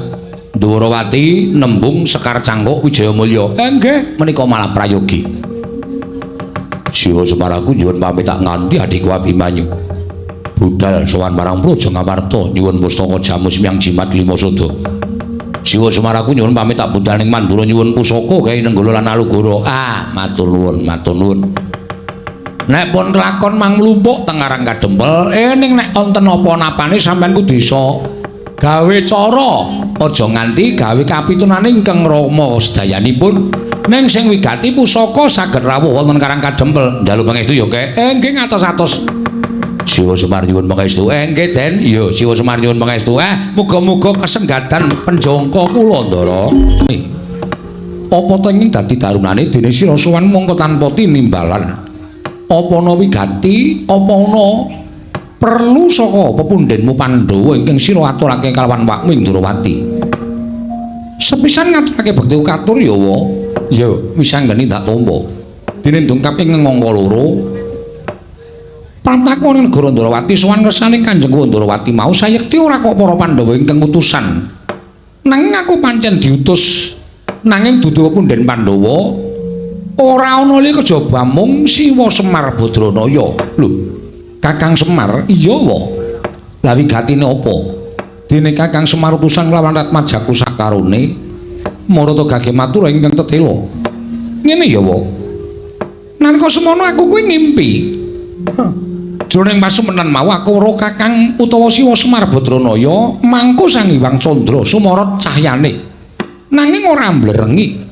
Ndwarawati nembung Sekar Cangkuk Wijayamulya. Nggih, menika malah prayogi. Siwa Semar aku nyuwun pamit tak nganti adhiku Abimanyu. Budal sowan marang Praja Ngamarta nyuwun pustaka jamus miang jimat lima sada. Siwa Semar aku nyuwun pamit tak budal ning Mandura nyuwun pusaka gawe Nenggala lan Alugoro. Ah, matur nuwun, matur nuwun. Nek pun kelakon mang mlumpuk teng Karang Kadempel, ning nek wonten apa-napane sampean kudu iso gawe cara, aja nganti gawe kapitunane ingkang rama sedayanipun. Ning sing wigati pusaka saged rawuh wonten Karang Kadempel. Njaluk pangestu ya, Kek. Nggih ngatos-atos. Siwa Semar nyuwun pangestu. Nggih, Den. Iya, Siwa Semar nyuwun pangestu. Muga-muga kesenggatan penjangka kula, Ndara. Apa ta ing dadi darunane dene sira sowan mongko tanpa tinimbalan? Apa ana wigati, apa ana perlu saka pepundhenmu Pandhawa ingkang sira aturake kalawan wakmu Indrawati? Sepisan ngaturake bekti katur ya wa. Ya, Wisanggeni tak tampa. Dene dongkap ing angka loro. Pratakon ing negara Ndrawati sowan kersane Kanjeng Ndrawati mau sayekti ora kok para Pandhawa ingkang utusan. Nanging aku pancen diutus nanging dudu pepundhen Pandhawa. Ora ana li kejaba mung Siwa Semar Badranaya. Lho, Kakang Semar? Iya wa. Lah wigatine apa? Dene Kakang Semar utusan lawan Ratmajaku sakarone marata gage matur ingkang tetela. Ngene ya wa. Nalika semono aku kuwi ngimpi. Jroning pasumenan mau aku weruh Kakang utawa Siwa Semar Badranaya mangku Sang Hyang Candra sumorot cahyane. Nanging ora mblerengi.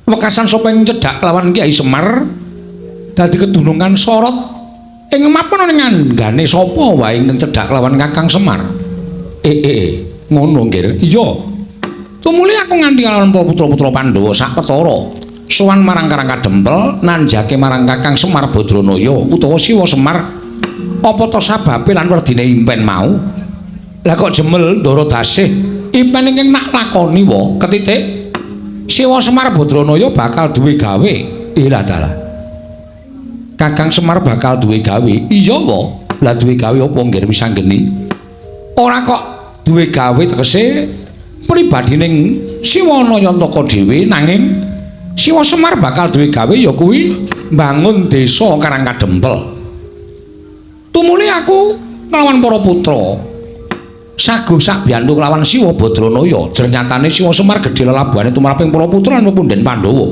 Wekasan sapa ing cedhak lawan Kyai Semar dadi kedunungan sorot ing mapan ning anggane sapa wae ingkang cedhak lawan Kakang Semar. Ngono nggih. Iya. Tumuli aku nganti lawan putra-putra Pandhawa sak petara sowan marang Karang Kadempel nanjake marang Kakang Semar Badranaya utawa Siwa Semar apa ta sababe lan werdine impen mau. Lah kok jemel Ndara Dasih impen ingkang nak lakoni wa ketitik Siwa Semar Badranaya bakal duwe gawe. Ilah dalah. Kakang Semar bakal duwe gawe. Iya wa. Lah duwe gawe apa nggih Wisanggeni? Ora kok duwe gawe tegese pribadining Siwa Nayantaka dhewe nanging Siwa Semar bakal duwe gawe ya kuwi mbangun desa Karang Kadempel. Tumuli aku nglawan para putra saguh sakbiyantu kelawan Siwa Badranaya. Jernyatane Siwa Semar gedhe lelabuhane tumraping para putra lan pepundhen Pandhawa.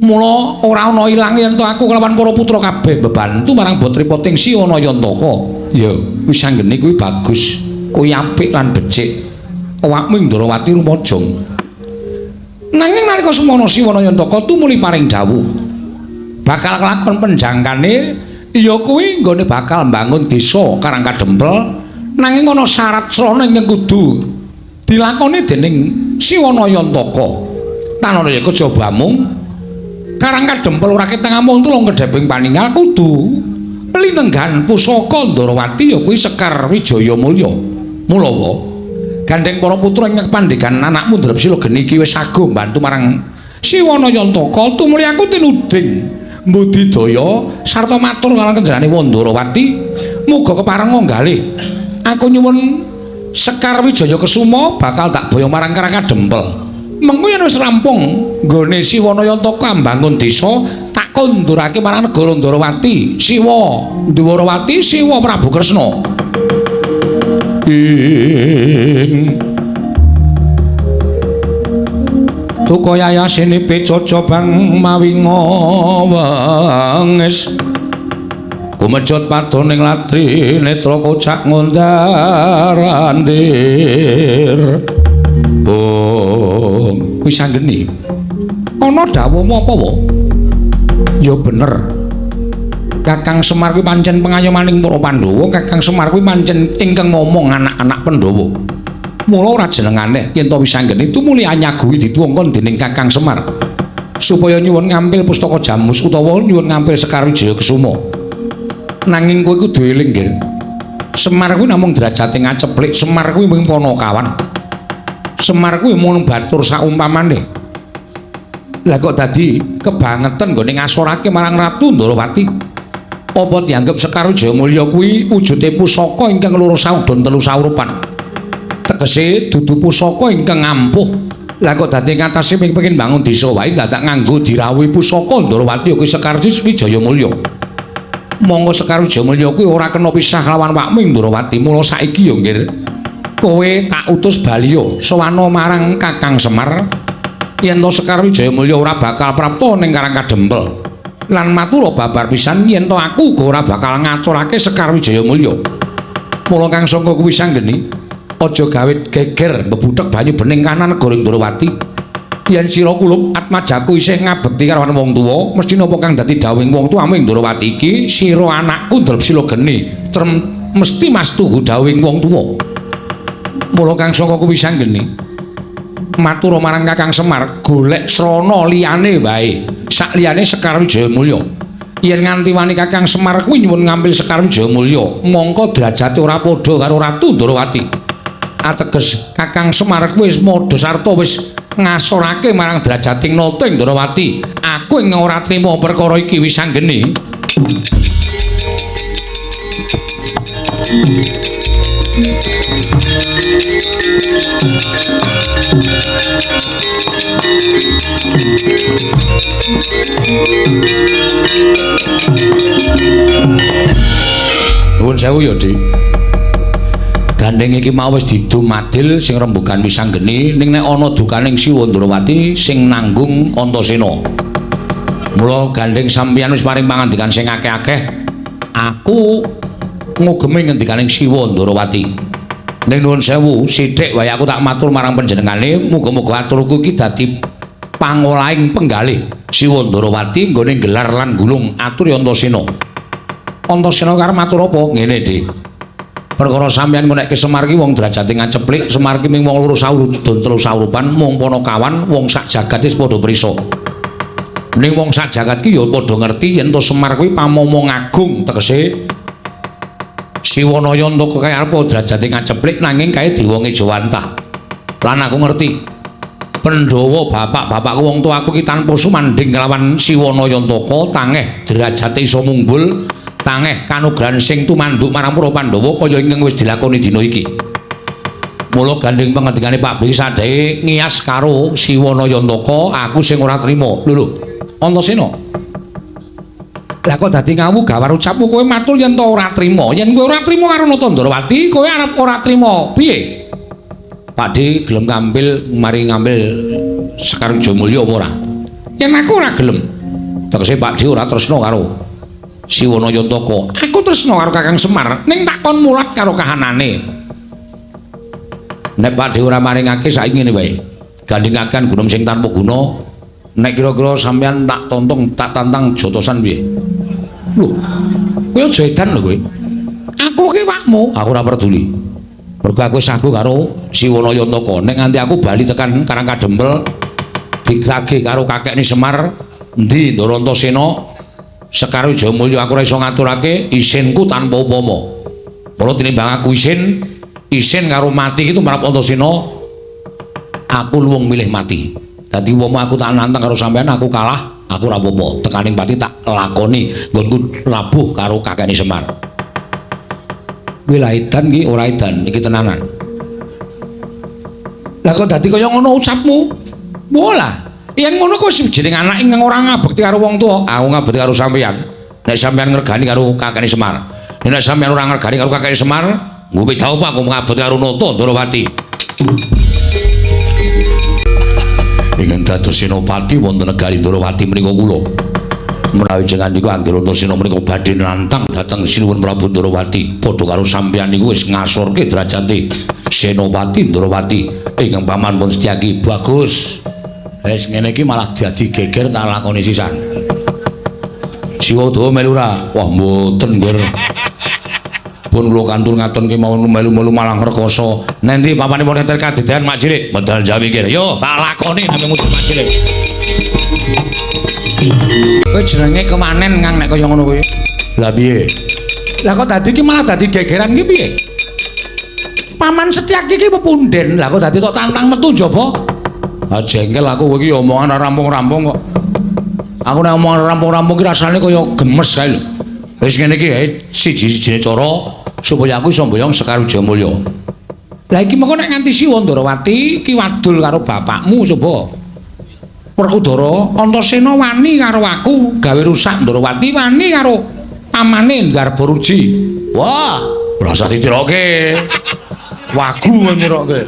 Mula ora ana ilange yen aku kelawan para putra kabeh bebantu marang botripoting Siwa Nayantaka. Ya, Wisanggeni kuwi bagus, kuwi apik lan becik. Awakmu Indrawati rumajang. Nanging nalika semono Siwa Nayantaka tumuli paring dawuh bakal kelakon penjangkane ya kuwi nggone bakal mbangun desa Karang Kadempel. Nanging ana syarat srana ingkang kudu dilakoni dening Siwa Nayantaka. Tan ana ya kejaba mung Karang Kadempel ora ketang amung tulung kedheping paningal kudu linenggan pusaka Ndrawati ya kuwi Sekar Wijaya Mulya. Mula wa gandeng para putra ingkang pandhegan anakmu Drepsila geni iki wis saguh mbantu marang Siwa Nayantaka tumuli aku tinuding mbudidaya sarta matur karo kenjarane Wandrawati muga kepareng nggalih. Aku nyuwun Sekar Wijaya Kesuma bakal tak boyong marang Karang Kadempel. Mengko yen wis rampung nggone Siwa Nayantaka mbangun desa tak kondurake marang negara Ndrawati, Siwa Ndwarawati, Siwa Prabu Kresna. Ing Tuka yayasine pecoco bang mawi ngawengis kumejot padoning latri netra kocak ngundar-andir. Bung Wisanggeni ana dawuhmu apa wa? Ya bener. Kakang Semar kuwi pancen pengayomaning para Pandhawa, Kakang Semar kuwi pancen ingkang ngomong anak-anak Pandhawa. Mula ora jeneng aneh yen to Wisanggeni tumuli anyaguhi dituwongkon dening Kakang Semar supaya nyuwun ngampil pustaka Jamus utawa nyuwun ngampil Sekar Wijaya Kesuma. Nanging kowe kudu eling, Nggir. Semar kuwi namung derajate ngaceplik, Semar kuwi mung panakawan. Semar kuwi mung batur saumpamane. Lah kok dadi kebangetan nggone ngasorake marang Ratu Ndorowati? Apa dianggep Sekar Wijaya Mulya kuwi wujude pusaka ingkang loro saudon telu saurupan? Tegese dudu pusaka ingkang ampuh. Lah kok dadi ngatasi pengin bangun desa wae dadak nganggo dirawuhi pusaka Ndorowati kuwi Sekar Wijaya Mulya. Monggo Sekar Wijaya Mulya kuwi ora kena pisah lawan wakmu Ndorowati. Mula saiki ya, Nggir, kowe tak utus baliya sowana marang Kakang Semar yen to Sekar Wijaya Mulya ora bakal prapta ning Karang Kadempel. Lan matura babar pisan yen to aku uga ora bakal ngaturake Sekar Wijaya Mulya. Mula kang sangka kuwi Wisanggeni aja gawe geger mbebuthek banyu bening kanan negara Ndorowati. Yen sira kulup atmajaku isih ngabekti karo wong tuwa, mesti napa kang dadi dawuhing wong tuwamu ing Ndorowati iki, sira anakku Drepsila geni, trem mesti mastuhu dawuhing wong tuwa. Mula kang saka kuwi Wisanggeni matur marang Kakang Semar, golek srana liyane wae, sak liyane Sekar Wijaya Mulya. Yen nganti wani Kakang Semar kuwi nyuwun ngampil Sekar Wijaya Mulya, mongko derajate ora padha karo Ratu Ndorowati. Ateges Kakang Semar kuwi wis madha sarta wis ngasorake marang derajating nata ing Ndorowati. Aku ing ora trima perkara iki Wisanggeni. Nuwun sewu ya, Dik. Gandeng iki mau wis didum adil sing rembugan Wisanggeni, ning nek ana dukaning Siwa Ndorowati sing nanggung Antasena. Mula gandeng sampeyan wis paring pangandikan sing akeh-akeh, aku ngugemi ngendikaning Siwa Ndorowati. Ning nuwun sewu, sithik wae aku tak matur marang panjenengane, muga-muga aturku iki dadi pangolahing penggalih Siwa Ndorowati nggone gelar lan gulung aturi Antasena. Antasena karep matur apa? Ngene, Dik. Perkara sampeyan ngonekke Semar ki wong derajate ngaceplik, Semar ki mung wong loro saurudon telu saurupan, mung panakawan, wong sak jagat wis padha prisa. Ning wong sak jagat ki ya padha ngerti yen to Semar kuwi pamomong agung, tegese Siwanaya entuk kaya apa derajate ngaceplik nanging kae dewa ngejawantah. Lan aku ngerti Pandhawa bapak-bapakku wong tuaku ki tanpa sumandhing kelawan Siwanaya Antaka tangeh derajate iso munggul, tangeh kanugrahan sing tumanduk marang para Pandhawa kaya ingkang wis dilakoni dina iki. Mula gandeng pangendikane Pak Bi sadhe ngiyas karo Siwanaya Antaka, aku sing ora trima. Lho lho, Antasena. Lah kok dadi ngawu gawar ucapmu kowe matur yen to ora trima. Yen kowe ora trima karo Nata Ndorowati, kowe arep ora trima piye? Pak D gelem ngambil mari ngambil Sekar Wijaya Mulya apa ora? Yen aku ora gelem. Tegese Pak D ora tresna karo Siwanaya Antaka. Aku tresna karo Kakang Semar, ning tak kon mulat karo kahanane. Nek Pak D ora maringake saiki ngene wae. Gandingaken gunung sing tanpa guna. Nek kira-kira sampeyan tak tontong, tak tantang jotosan piye? Lho, kowe aja edan lho kowe. Aku ki wakmu, aku ora peduli. Mergo aku wis sagu karo Siwanaya Antaka. Nek nganti aku bali tekan Karang Kadempel ditagih karo kakekne Semar, endi Ndara Antasena, Sekar Wijaya Mulya aku ora iso ngaturake isinku tanpa upama. Mula tinimbang aku isin, isin karo mati iki tumrap Antasena, aku luwung milih mati. Dadi wong aku tak nantang karo sampean, aku kalah, aku ora apa-apa. Tekaning pati tak lakoni nggonku labuh karo kakekne Semar. Kuwi lah edan iki ora edan, iki tenanan. Lah kok dadi kaya ngono ucapmu? Walah, yen ngono kok wis jeneng anak ingkang ora ngabekti karo wong tuwa, aku ngabekti karo sampeyan. Nek sampeyan ngregani karo kakekne Semar. Nek sampeyan ora ngregani karo kakekne Semar, nggo beda apa aku ngabekti karo Nata Ndorowati. Ingkang dados senopati wonten negari Ndorowati menika kula. Menawi jenengan niku anggere Antasena menika badhe nantang dhateng Sinuwun Prabu Ndorowati, padha karo sampeyan niku wis ngasorke derajate Senopati Ndorowati ingkang paman pun Setyaki. Bagus. Wis ngene iki malah dadi geger tak lakoni sisan. Siwa Udawa melu ora? Wah, mboten, Ngger. Pun kula kantun ngaten kemawon melu-melu malah ngrekoso. Nendi papanipun enten kadedan Mak Cilik? Medal Jawi kene. Yo, tak lakoni nek mudhun Mak Cilik. Kowe jenenge kemanen Kang nek kaya ngono kuwi. Lah piye? Lah kok dadi iki malah dadi gegeran iki piye? Paman Setyaki iki pepunden. Lah kok dadi tok tantang metu njaba? Ah jengkel aku kowe iki omongan ora rampung-rampung kok. Aku nek omongan rampung-rampung iki rasane kaya gemes kae lho. Wis ngene iki siji-sijine cara supaya aku iso mboyong Sekar Wijayamulya. Lah iki mengko nek nganti Siwa Ndarawati iki wadul karo bapakmu coba. Werkudara Antasena wani karo aku gawe rusak Ndarawati wani karo pamane Garbaruji. Wah, ora usah ditiroke. Wagu nyiroke.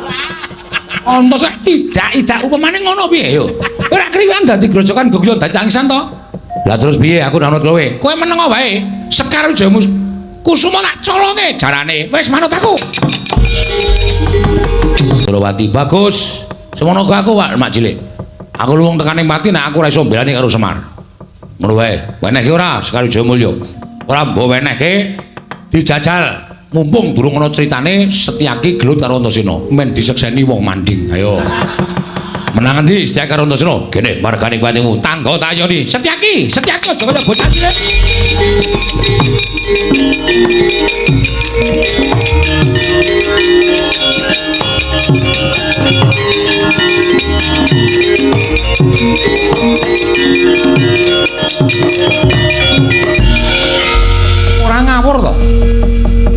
Antasena idak-idak upamane ngono piye yo. Ora kriwan dadi grojokan gogyo dadi tangisan to. Lah terus piye aku nanut kowe? Kowe menengo wae. Sekar Wijayakusuma tak colonge jarane. Wis manut aku. Ndarawati bagus. Semono aku Pak Mak Cilik. Aku luwung tekane mati nek aku ora iso mbelani karo Semar. Ngono wae. Wenehke ora Sekar Wijayamulya? Ora mbok wenehke dijajal. Mumpung durung ana critane Setyaki gelut karo Antasena, men disekseni wong manding. Ayo. Menang endi Setyaki karo Antasena? Gene margane patimu tangga tayoni. Setyaki, Setyaki aja kaya bocah cilik. Ora ngawur to.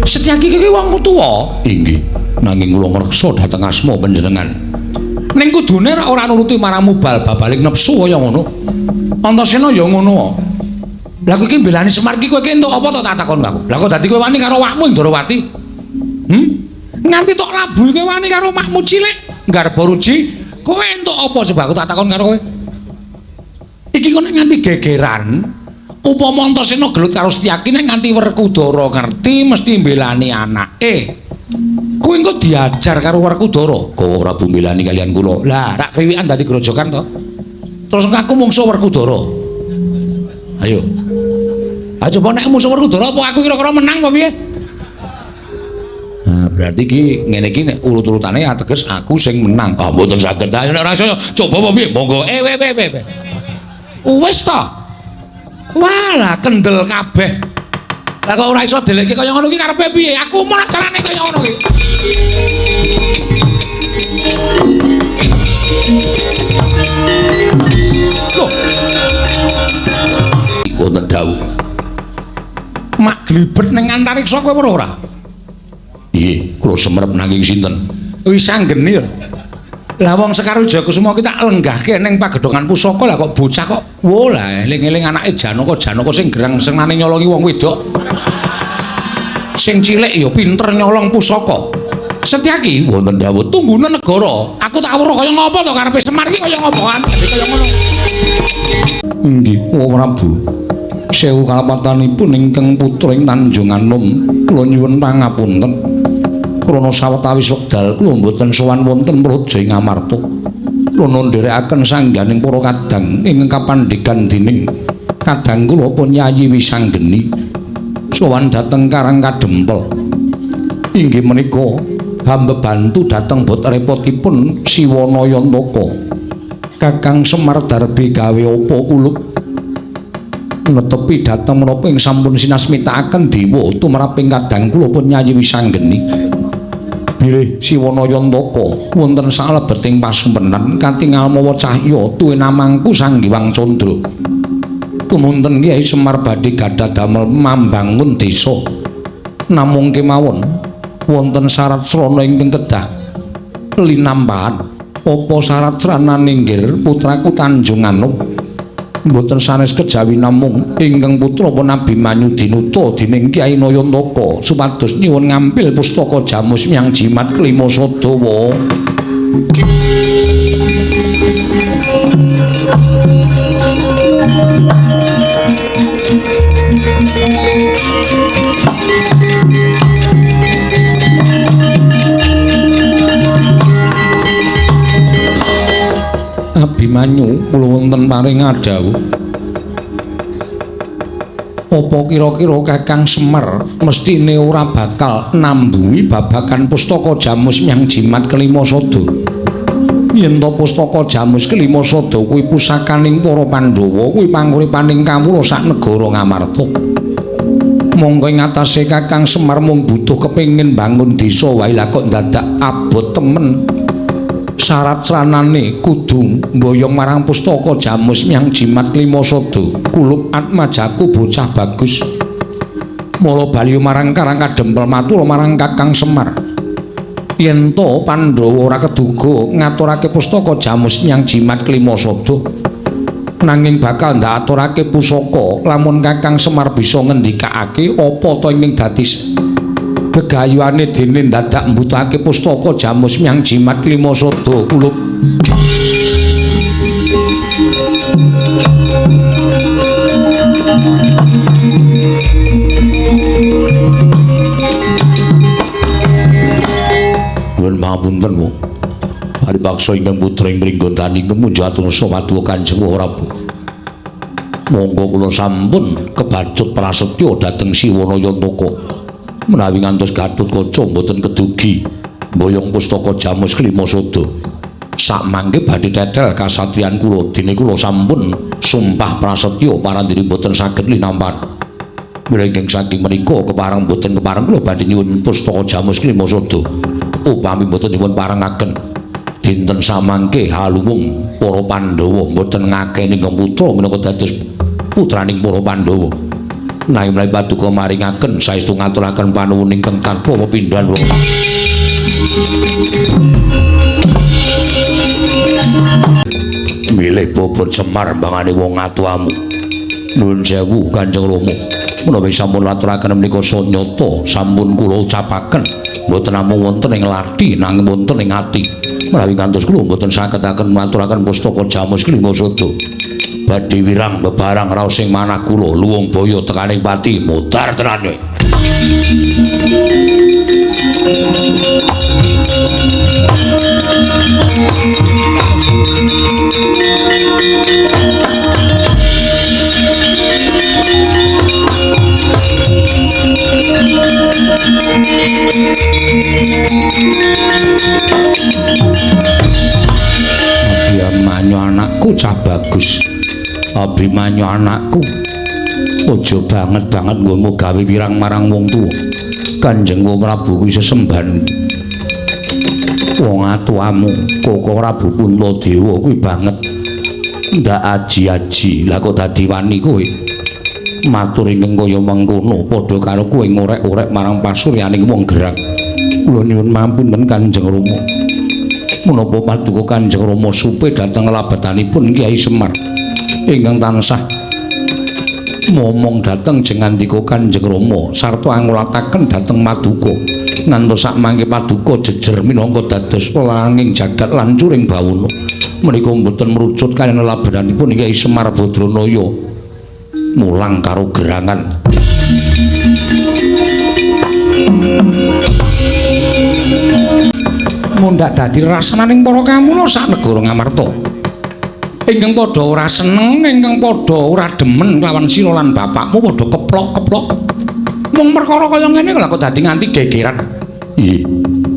Setyaki iki wong tuwa. Inggih, nanging kula ngreksa dhateng asma panjenengan. Ning kudune ora nuruti marang mubal babaling nepsu kaya ngono. Antasena ya ngono. Lah kowe iki mbelani Semar iki kowe iki entuk apa to tak takon aku. Lah kok dadi kowe wani karo awakmu Ndarawati? Nganti tok labuhi kowe wani karo makmu cilik Garbaruji, kowe entuk apa coba aku tak takon karo kowe. Iki kok nek nganti gegeran, upama Antasena gelut karo Setyaki nek nganti Werkudara ngerti mesti mbelani anake. Kowe engko diajar karo Werkudara, Kowe Prabu mbelani kalian kula. Lah, rak kriwikan dadi grojokan to. Terus aku mungsuh Werkudara. Ayo. Ah coba nek musuh Werkudara apa aku kira-kira menang apa piye? Nah, berarti iki ngene iki nek urut-urutane ateges aku sing menang. Ah mboten saged. Ayo nek ora iso coba apa piye? Monggo. We. Wis to. Walah kendel kabeh. Lah kok ora iso delekke kaya ngono iki karepe piye? Aku mau carane kaya ngono iki. Loh. Wonten dawuh. Mak glibet ning antariksa kowe weruh ora? Nggih, kula semerep nanging sinten? Wis anggene lho. Lah wong Sekar Wijayakusuma ki tak lenggahke ning pagedhongan pusaka lah kok bocah kok wo lah eling-eling anake Janaka, Janaka sing gerang senengane nyolongi wong wedok. Sing cilik ya pinter nyolong pusaka. Setyaki wonten dawuh tunggune negara. Aku tak weruh kaya ngopo to karepe Semar iki kaya ngopo kan kaya ngono. Inggih, Prabu. Sewu kalepatanipun ingkang putra ing Tanjung Anom, kula nyuwun pangapunten. Krana sawetawis wekdal kula mboten sowan wonten praja ing Amarta. Krana nderekaken sangganing para kadang ingkang kapandhegan dening kadang kula pun Yayi Wisanggeni. Sowan dhateng Karang Kadempel. Inggih menika hamba bantu dhateng bot repotipun Siwana Yantaka. Kakang Semar Darbi gawe apa kulup netepi dhateng menapa ing sampun sinasmitakaken dewa tumraping kadang kula pun Yayi Wisanggeni. Bilih Siwana Yantaka wonten salebeting pasumpenan katingal mawa cahya tuwinamangku Sang Hyang Candra. Tumunten Kyai Semar badhe gadah damel mambangun desa. Namung kemawon wonten syarat srana ingkang kedah linampahan. Apa syarat sranane nggir putraku Tanjung Anom? Mboten sanes kejawi namung ingkang putra pun Abimanyu dinuta dening Kyai Nayantaka supados nyuwun ngampil pustaka Jamus Myang Jimat Klima Sadawa. Abimanyu kula wonten paring adhawuh. Apa kira-kira Kakang Semar mestine ora bakal nambuhi babagan pustaka Jamus Myang Jimat Kelima Sada? Yen to pustaka Jamus Kelima Sada kuwi pusakaning para Pandhawa, kuwi panguripaning kawula sak negara Ngamarta. Mongko ing atase Kakang Semar mung butuh kepengin bangun desa wae, lah kok dadak abot temen. Syarat sranane kudu mboyong marang pustaka Jamus Myang Jimat Kelima Sada. Kulup atmajaku bocah bagus. Mula bali marang Karang Kadempel matur marang Kakang Semar. Yen to Pandhawa ora keduga ngaturake pustaka Jamus Myang Jimat Kelima Sada, nanging bakal ndaturake pusaka lamun Kakang Semar bisa ngendikake apa to ingkang dadi gegayuhane dene dadak mbutuhake pustaka Jamus Myang Jimat Kelima Sada. Kulup. Nuwun pangapunten, Bu. Paripaksa ingkang putra ing Pringgondani kemunjo atur paduka Kanjeng Prabu. Monggo kula sampun kebacut prasetya dhateng Siwana Yantaka. Menawi ngantos Gatotkaca mboten kedugi mboyong pustaka Jamus Kelima Sada. Sakmangke badhe tetel kasatriyan kula dene kula sampun sumpah prasetya parandene mboten saged linampan. Mlengking saking menika kepareng mboten kepareng kula badhe nyuwun pustaka Jamus Kelima Sada. Upami mboten dipun parengaken dinten samangke haluwung para Pandhawa mboten ngakeni ingkang putra minangka dados putraning para Pandhawa. Nanging menawi paduka maringaken saestu ngaturaken panuwun ingkang tanpa pepindhan. Milih bobot Semar mbangane wong atuamu. Nuwun sewu Kanjeng Rama. Menawi sampun aturaken menika sanyata sampun kula ucapaken mboten namung wonten ing lathi nanging wonten ing ati. Menawi ngantos kula mboten saged-aken maturaken pustaka Jamus Kelima Sada. Badhe wirang bebarang raos sing manah kula luwung boyo tekaning pati mudhar tenan kowe. Abimanyu anakku cah bagus. Abimanyu anakku, aja banget-banget nggonmu gawe wirang marang wong tuwa. Kanjeng Prabu kuwi sesembahan. Wong atuamu Koko Prabu Puntadewa kuwi banget ndak aji-aji. Lah kok dadi wani kowe matur ingkang kaya mengkono padha karo kowe ngorek-orek marang pasuryaning wong gerang. Kula nyuwun mampunten Kanjeng Rama. Menapa paduka Kanjeng Rama supe dhateng labetanipun Kyai Semar ingkang tansah momong dhateng jengandika Kanjeng Rama sarta angulataken dhateng maduka ngantos sakmangke paduka jejer minangka dados langing jagat lan curing bawana. Menika mboten merucut kaliyan labetanipun Kyai Semar Badranaya mulang karo gerangan. Mundhak dadi rasananing para kamula sak negara Ngamarta. Ingkang padha ora seneng, ingkang padha ora demen kelawan sira lan bapakmu padha keplok-keplok. Mung perkara kaya ngene lha kok dadi nganti gegeran. Nggih,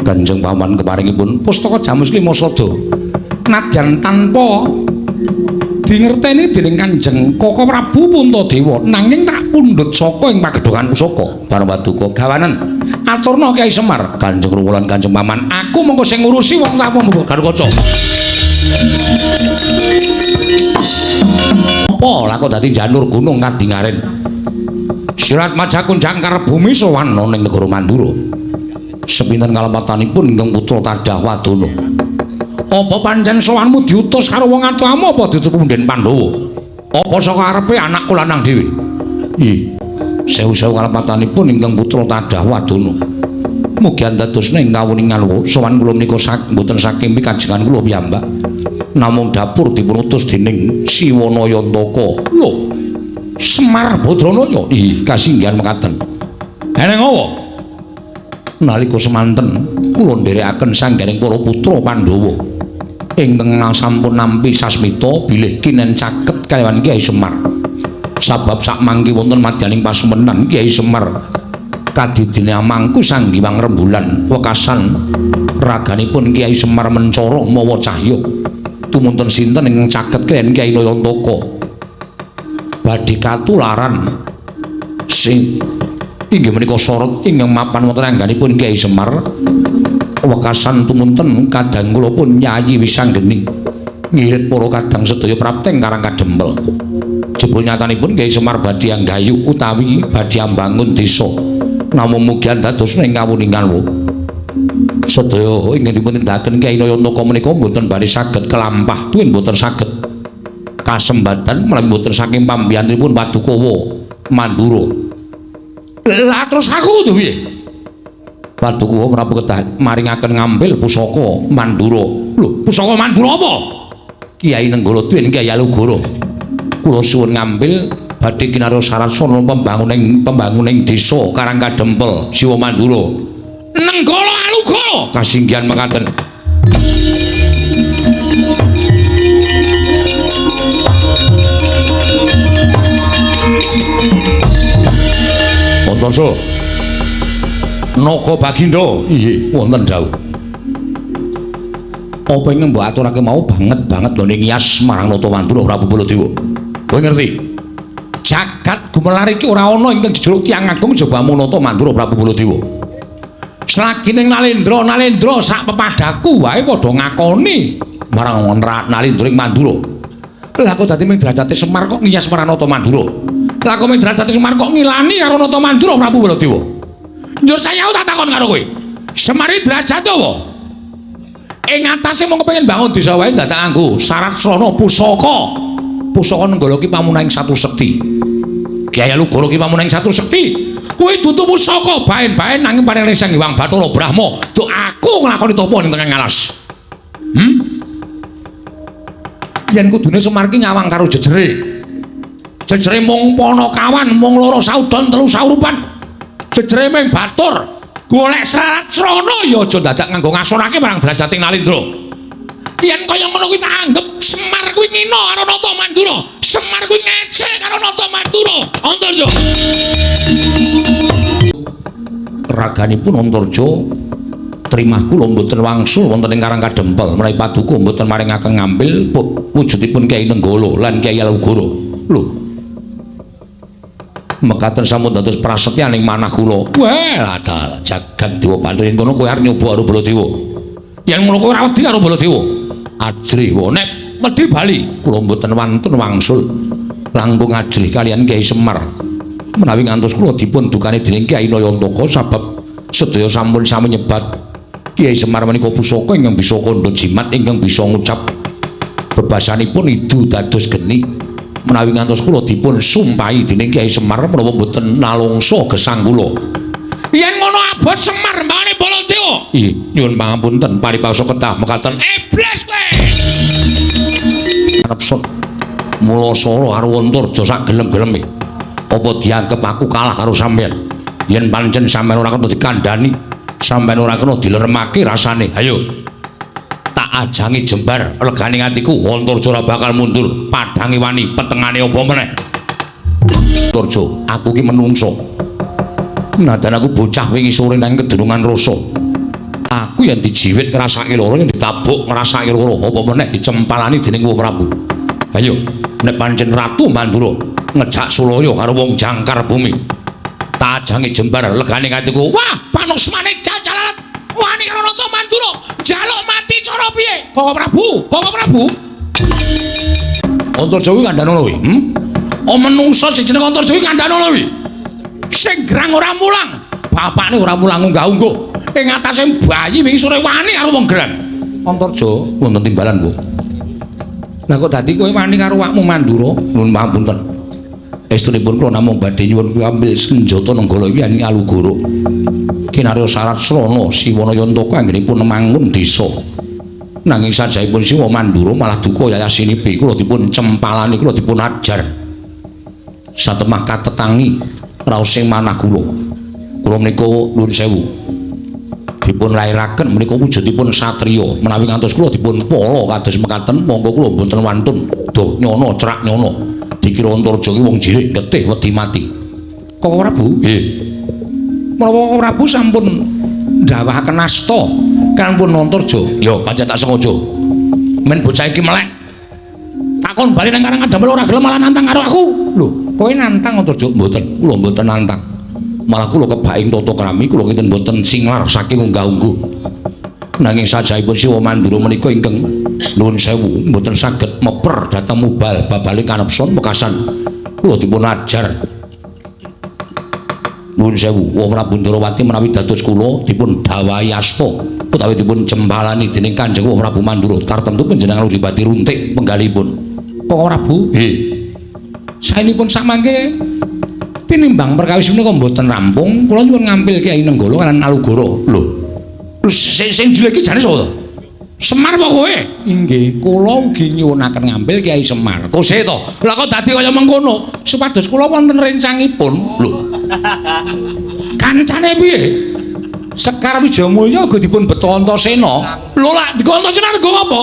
Kanjeng Paman keparingipun pustaka Jamus Kelima Sada. Nadyan tanpa dingerteni dening Kanjeng Koko Prabu Puntadewa, nanging tak pundhut saka ing pagedhongan pusaka. Bareng paduka gawanen aturna Kyai Semar, Kanjeng Rama lan Kanjeng Paman, aku mengko sing ngurusi wong tamu Garukaca. Apa lah kok dadi janur gunung kadingaren? Sirat Majakun jangkar bumi sowan ning negara Mandura. Sepinten kalepatanipun ingkang putra Tadah Wadana. Apa pancen sowanmu diutus karo wong atuamu apa ditutup punden Pandhawa? Apa saka arepe anakku lanang dhewe? Nggih. Sewu-sewu kalepatanipun ingkang putra Tadah Wadana. Mugi andadosna ing kawuningan sowan kula menika mboten saking pikajengan kula piyambak. Namung dapur dipunutus dening Siwana Yantaka. Lho, Semar Badranaya. Ih, kasinggihan mekaten. Eneng apa? Nalika semanten kula nderekaken sangganing para putra Pandhawa ingkang sampun nampi sasmita bilih kinen caket kaliyan Kyai Semar. Sabab sak mangke wonten madyaning pasumenan Kyai Semar kadidine amangku Sang Hyang Rembulan wekasan raganipun Kyai Semar mencara mawa cahya. Tumunten sinten ingkang caket kaliyan Kyai Nayantaka badhe katularan sing inggih menika sorot ingkang mapan wonten angganipun Kyai Semar wekasan tumunten kadang kula pun Yayi Wisanggeni ngirit para kadang sedaya prapteng Karang Kadempel. Jebul nyatanipun Kyai Semar badhe anggayu utawi badhe ambangun desa namung mugian dados ing kawuningan wo. Sedaya ingkang dipun tindakaken Kyai Nayantaka menika mboten badhe saged kelampah tuwin mboten saged kasembatan menawi mboten saking pambiyantunipun Paduka Mandura. Lah terus aku kudu piye? Paduka Prabu kedah maringaken ngambil pusaka Mandura. Lho, pusaka Mandura apa? Kyai Nenggala tuwin Kyai Alugoro. Kula suwun ngambil badhe kinarya syarat sarana pembanguning desa Karang Kadempel Siwa Mandura. Nenggala Alugoro kasinggihan mekaten. Antarja Naga Bagindo inggih wonten dawuh. Apa ingkang mbok aturake mau banget banget nggone ngiyas marang Nata Mandura Prabu Baladewa. Kowe ngerti? Jagat gumelar iki ora ana ingkang jejuluk tiyang agung jaba Nata Mandura Prabu Baladewa. Selagi ning Nalendra sak pepadaku wae padha ngakoni marang Nalendra ing Mandura. Lah kok dadi ming derajate Semar kok ngiyas marang Nata Mandura? Lah kok ming derajate Semar kok ngilani karo Nata Mandura Prabu Baladewa? Njur saya tak takon karo kowe. Semar iki derajate apa? Ing atase mung kepengin bangun desa wae dadak nganggo syarat srana pusaka. Pusaka Nenggala ki pamunahing satu sekti. Kyai Alugoro ki pamunahing satu sekti. Kuwi dudu pusaka baen-baen nanging paring Sang Hyang Bathara Brahma. Duk aku nglakoni tapa ning tengah alas. Yen kudune Semar ki nyawang karo jejere. Jejere mung panakawan, mung loro saudon telu saurupan. Jejere ming batur. Golek syarat srana ya aja dadak nganggo ngasorake marang derajate Nalendra. Yen kaya ngono kuwi tak anggep Semar kuwi ngina karo Nata Mandura. Semar kuwi ngece karo Nata Mandura. Antarja. Raganipun Antarja trimah kula mboten wangsul wonten ing Karang Kadempel menawi paduka mboten maringaken ngambil wujudipun Kyai Nenggala lan Kyai Alugoro. Lho. Mekaten sampun dados prasetyaning manah kula. Wah, lah jagat dewa Bathara yen kono kowe arep nyoba karo Baladewa. Yen ngono kowe ora wedi karo Baladewa. Ajrih wae nek wedi bali kula mboten wantun wangsul langkung ajrih kaliyan Kyai Semar. Menawi ngantos kula dipun dukani dening Kyai Nayantaka sabab sedaya sampun sami nyebat Kyai Semar menika pusaka ingkang bisa kandha jimat ingkang bisa ngucap bebasanipun idu dados geni. Menawi ngantos kula dipun sumpahi dening Kyai Semar menawa mboten nalungsa gesang kula. Yen ngono abot Semar mbane Baladewa. Inggih, nyuwun pangapunten paripaksa ketah mekaten. Iblis kowe. Nepsut mula sora karo Antarja sak gelem-geleme. Apa dianggep aku kalah karo sampeyan? Yen pancen sampeyan ora kena dikandhani, sampeyan ora kena dileremake rasane. Ayo. Tak ajangi jembar legane atiku Antarja ora bakal mundur, padhange wani petengane apa meneh. Antarja, aku ki menungso. Nadan aku bocah wingi sore nang kedunungan rasa. Aku yen dijiwit ngrasake lara, yen ditabuk ngrasake lara, apa meneh dicempalani dening Wong Prabu. Ayo, nek pancen Ratu Mandura ngejak sulaya karo wong jangkar bumi. Tak ajangi jembar legane atiku. Wah, panusmane jajalalat wani karo Nata Mandura, njaluk mati cara piye? Koko Prabu, Koko Prabu. Antarja kuwi kandhane kuwi, Oh menungso sing jeneng Antarja kuwi kandhane kuwi. Sing gerang ora mulang, bapakne ora mulang unggah-ungguh. Ing atase bayi wingi sore wani karo wong gerang. Antarja wonten timbalan, Bu. Lah kok dadi kowe wani karo awakmu Mandura? Nuwun pangapunten. Estunipun kula namung badhe nyuwun ambil senjata Nenggala iki ing Alugoro. Kinarya syarat srana Siwa Nayantaka anggenipun mangun desa. Nanging sajahipun Siwa Mandura malah duka yayasinipi kula dipun cempalani kula dipun ajar. Satemah katetangi raosing manah kula. Kula menika nuwun sewu. Dipun lairaken menika wujudipun satriya. Menawi ngantos kula dipun pala kados mekaten monggo kula mboten wantun do nyono cerak nyono. Dikira Antarja ki wong jirik getih wedi mati. Koko Prabu? Nggih. Menawa Koko Prabu sampun ndawahaken asta kanpun Antarja. Ya pancen tak sengaja. Men bocah iki melek. Takon bali nang Karang Kadempel ora gelem malah nantang karo aku. Lho, kowe nantang Antarja? Mboten, kula mboten nantang. Malah kula kebaing tata krami kula kinten mboten singlar saking unggah-ungguh. Nanging sajahipun Siwa Mandura menika ingkang nuwun sewu mboten saged meper dhateng mubal babale kanepson wekasan kula dipun ajar. Nuwun sewu, Wa Prabu Ndrawati menawi dados kula dipun dhawahi asta utawi dipun jempalani dening Kanjeng Wa Prabu Mandura tartemtu panjenengan uripati runtik penggalipun. Koko Prabu? Nggih. Saenipun samangke tinimbang perkawis menika mboten rampung, kula nyuwun ngampil Kyai Nenggala kaliyan Alugoro. Lho. Sing jelek iki jane sapa to? Semar apa kowe? Inggih, kula ugi nyuwunaken ngampil Kyai Semar. Kose to? Lah kok dadi kaya mengkono? Supados kula wonten rencangipun. Lho. Kancane piye? Sekar Wijayamulya uga dipun beto Antasena. Lho lak digo Antasena nggo apa?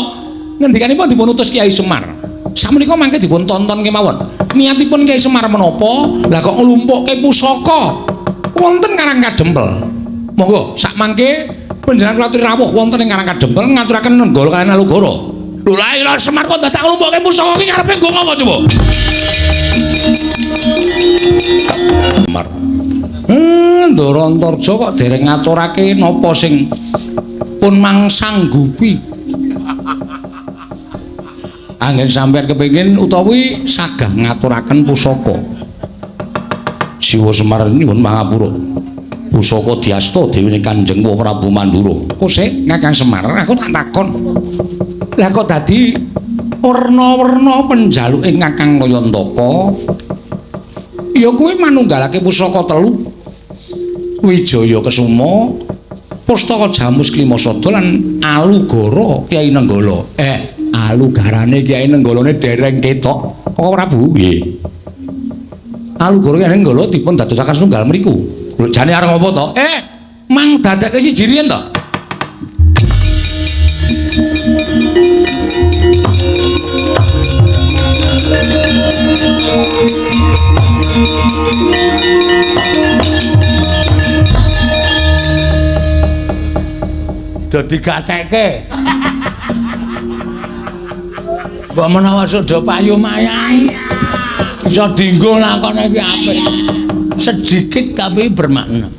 Ngendikanipun dipun utus Kyai Semar. Sakmenika mangke dipun tonton kemawon. Niatipun Kyai Semar menapa? Lah kok nglumpukke pusaka wonten Karang Kadempel. Monggo sak mangke panjenengan kula aturi rawuh wonten ing Karang Kadempel ngaturaken Nenggala kaliyan Alugoro. Lho lha iya Semar kok dadak nglumpukke pusaka iki karepe nggo ngapa coba? Semar. Ndara Antarja kok dereng ngaturake napa sing pun mangsanggupi. Anggen sampeyan kepengin utawi sagah ngaturaken pusaka. Siwa Semar nyuwun pangapura. Pusaka diasta dewi Kanjeng Prabu Mandura. Kosek Kakang Semar, aku tak takon. Lah kok dadi werna-werna penjaluke Kakang Kayantaka? Ya kuwi manunggalake pusaka telu. Wijaya Kesuma, Pustaka Jamus Klimasada lan Alugara Kyai Nenggala. Alugarane Kyai Nenggalane dereng ketok. Koko Prabu? Nggih. Alugara Kyai Nenggala dipun dadosaken setunggal mriku. Lho jane arep apa to? Mang dadekke siji riyen to? Do digatekke. Mbok menawa sudah payu mayang iso dinggo lakone iki apik. Sedikit tapi bermakna.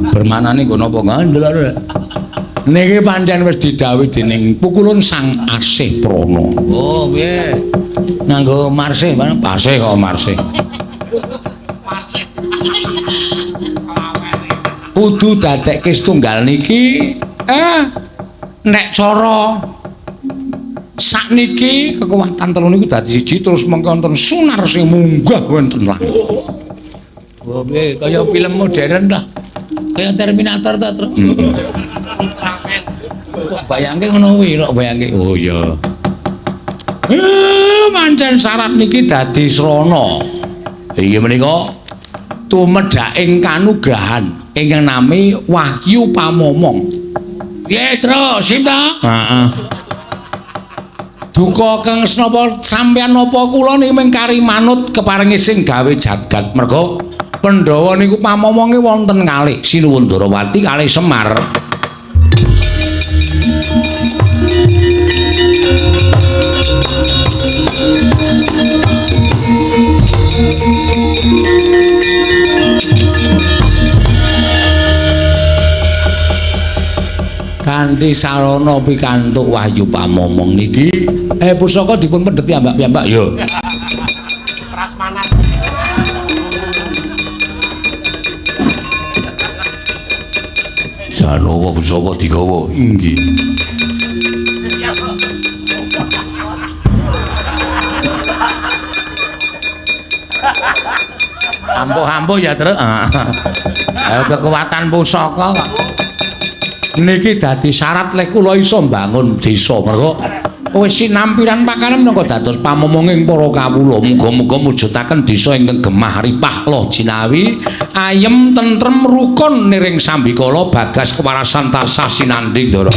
Bermaknane nggo napa ndelok. Niki pancen wis didhawuhi dening pukulun Sang Asih Prana. Oh, piye? Nganggo marsih, marsih kok marsih. Marsih. Kudu dadekke setunggal niki nek cara sakniki kekuatan telu niku dadi siji terus mengko wonten sunar sing munggah wonten langit. Oh, piye kaya film modern ta? Kaya Terminator ta, Tru? Kok bayangke ngono kuwi, kok bayangke. Oh iya. Pancen syarat niki dadi srana. Inggih menika tumedhaking kanugrahan ingkang nami Wahyu Pamomong. Piye, Tru? Sip ta? Heeh. Duka kang senapa sampeyan napa kula niki mung kari manut keparengi sing gawe jagat. Merga Pandhawa niku pamomonge wonten kalih Sinuwun Ndrawati kalih Semar. Kanthi sarana pikantuk Wahyu Pamomong niki pusaka dipun pendhet piyambak-piyambak ya. Prasmanan. Janowo pusaka digawa. Inggih. Ampuh-ampuh ya, Truk. Kekuatan pusaka kok. Niki dadi syarat lek kula iso mbangun desa. Mergo wis sinampiran pakanan menapa dados pamomonging para kawula. Muga-muga mujudaken desa ingkang gemah ripah loh jinawi, ayem tentrem rukun niring sambikala bagas kewarasan tansah sinanding, Ndara.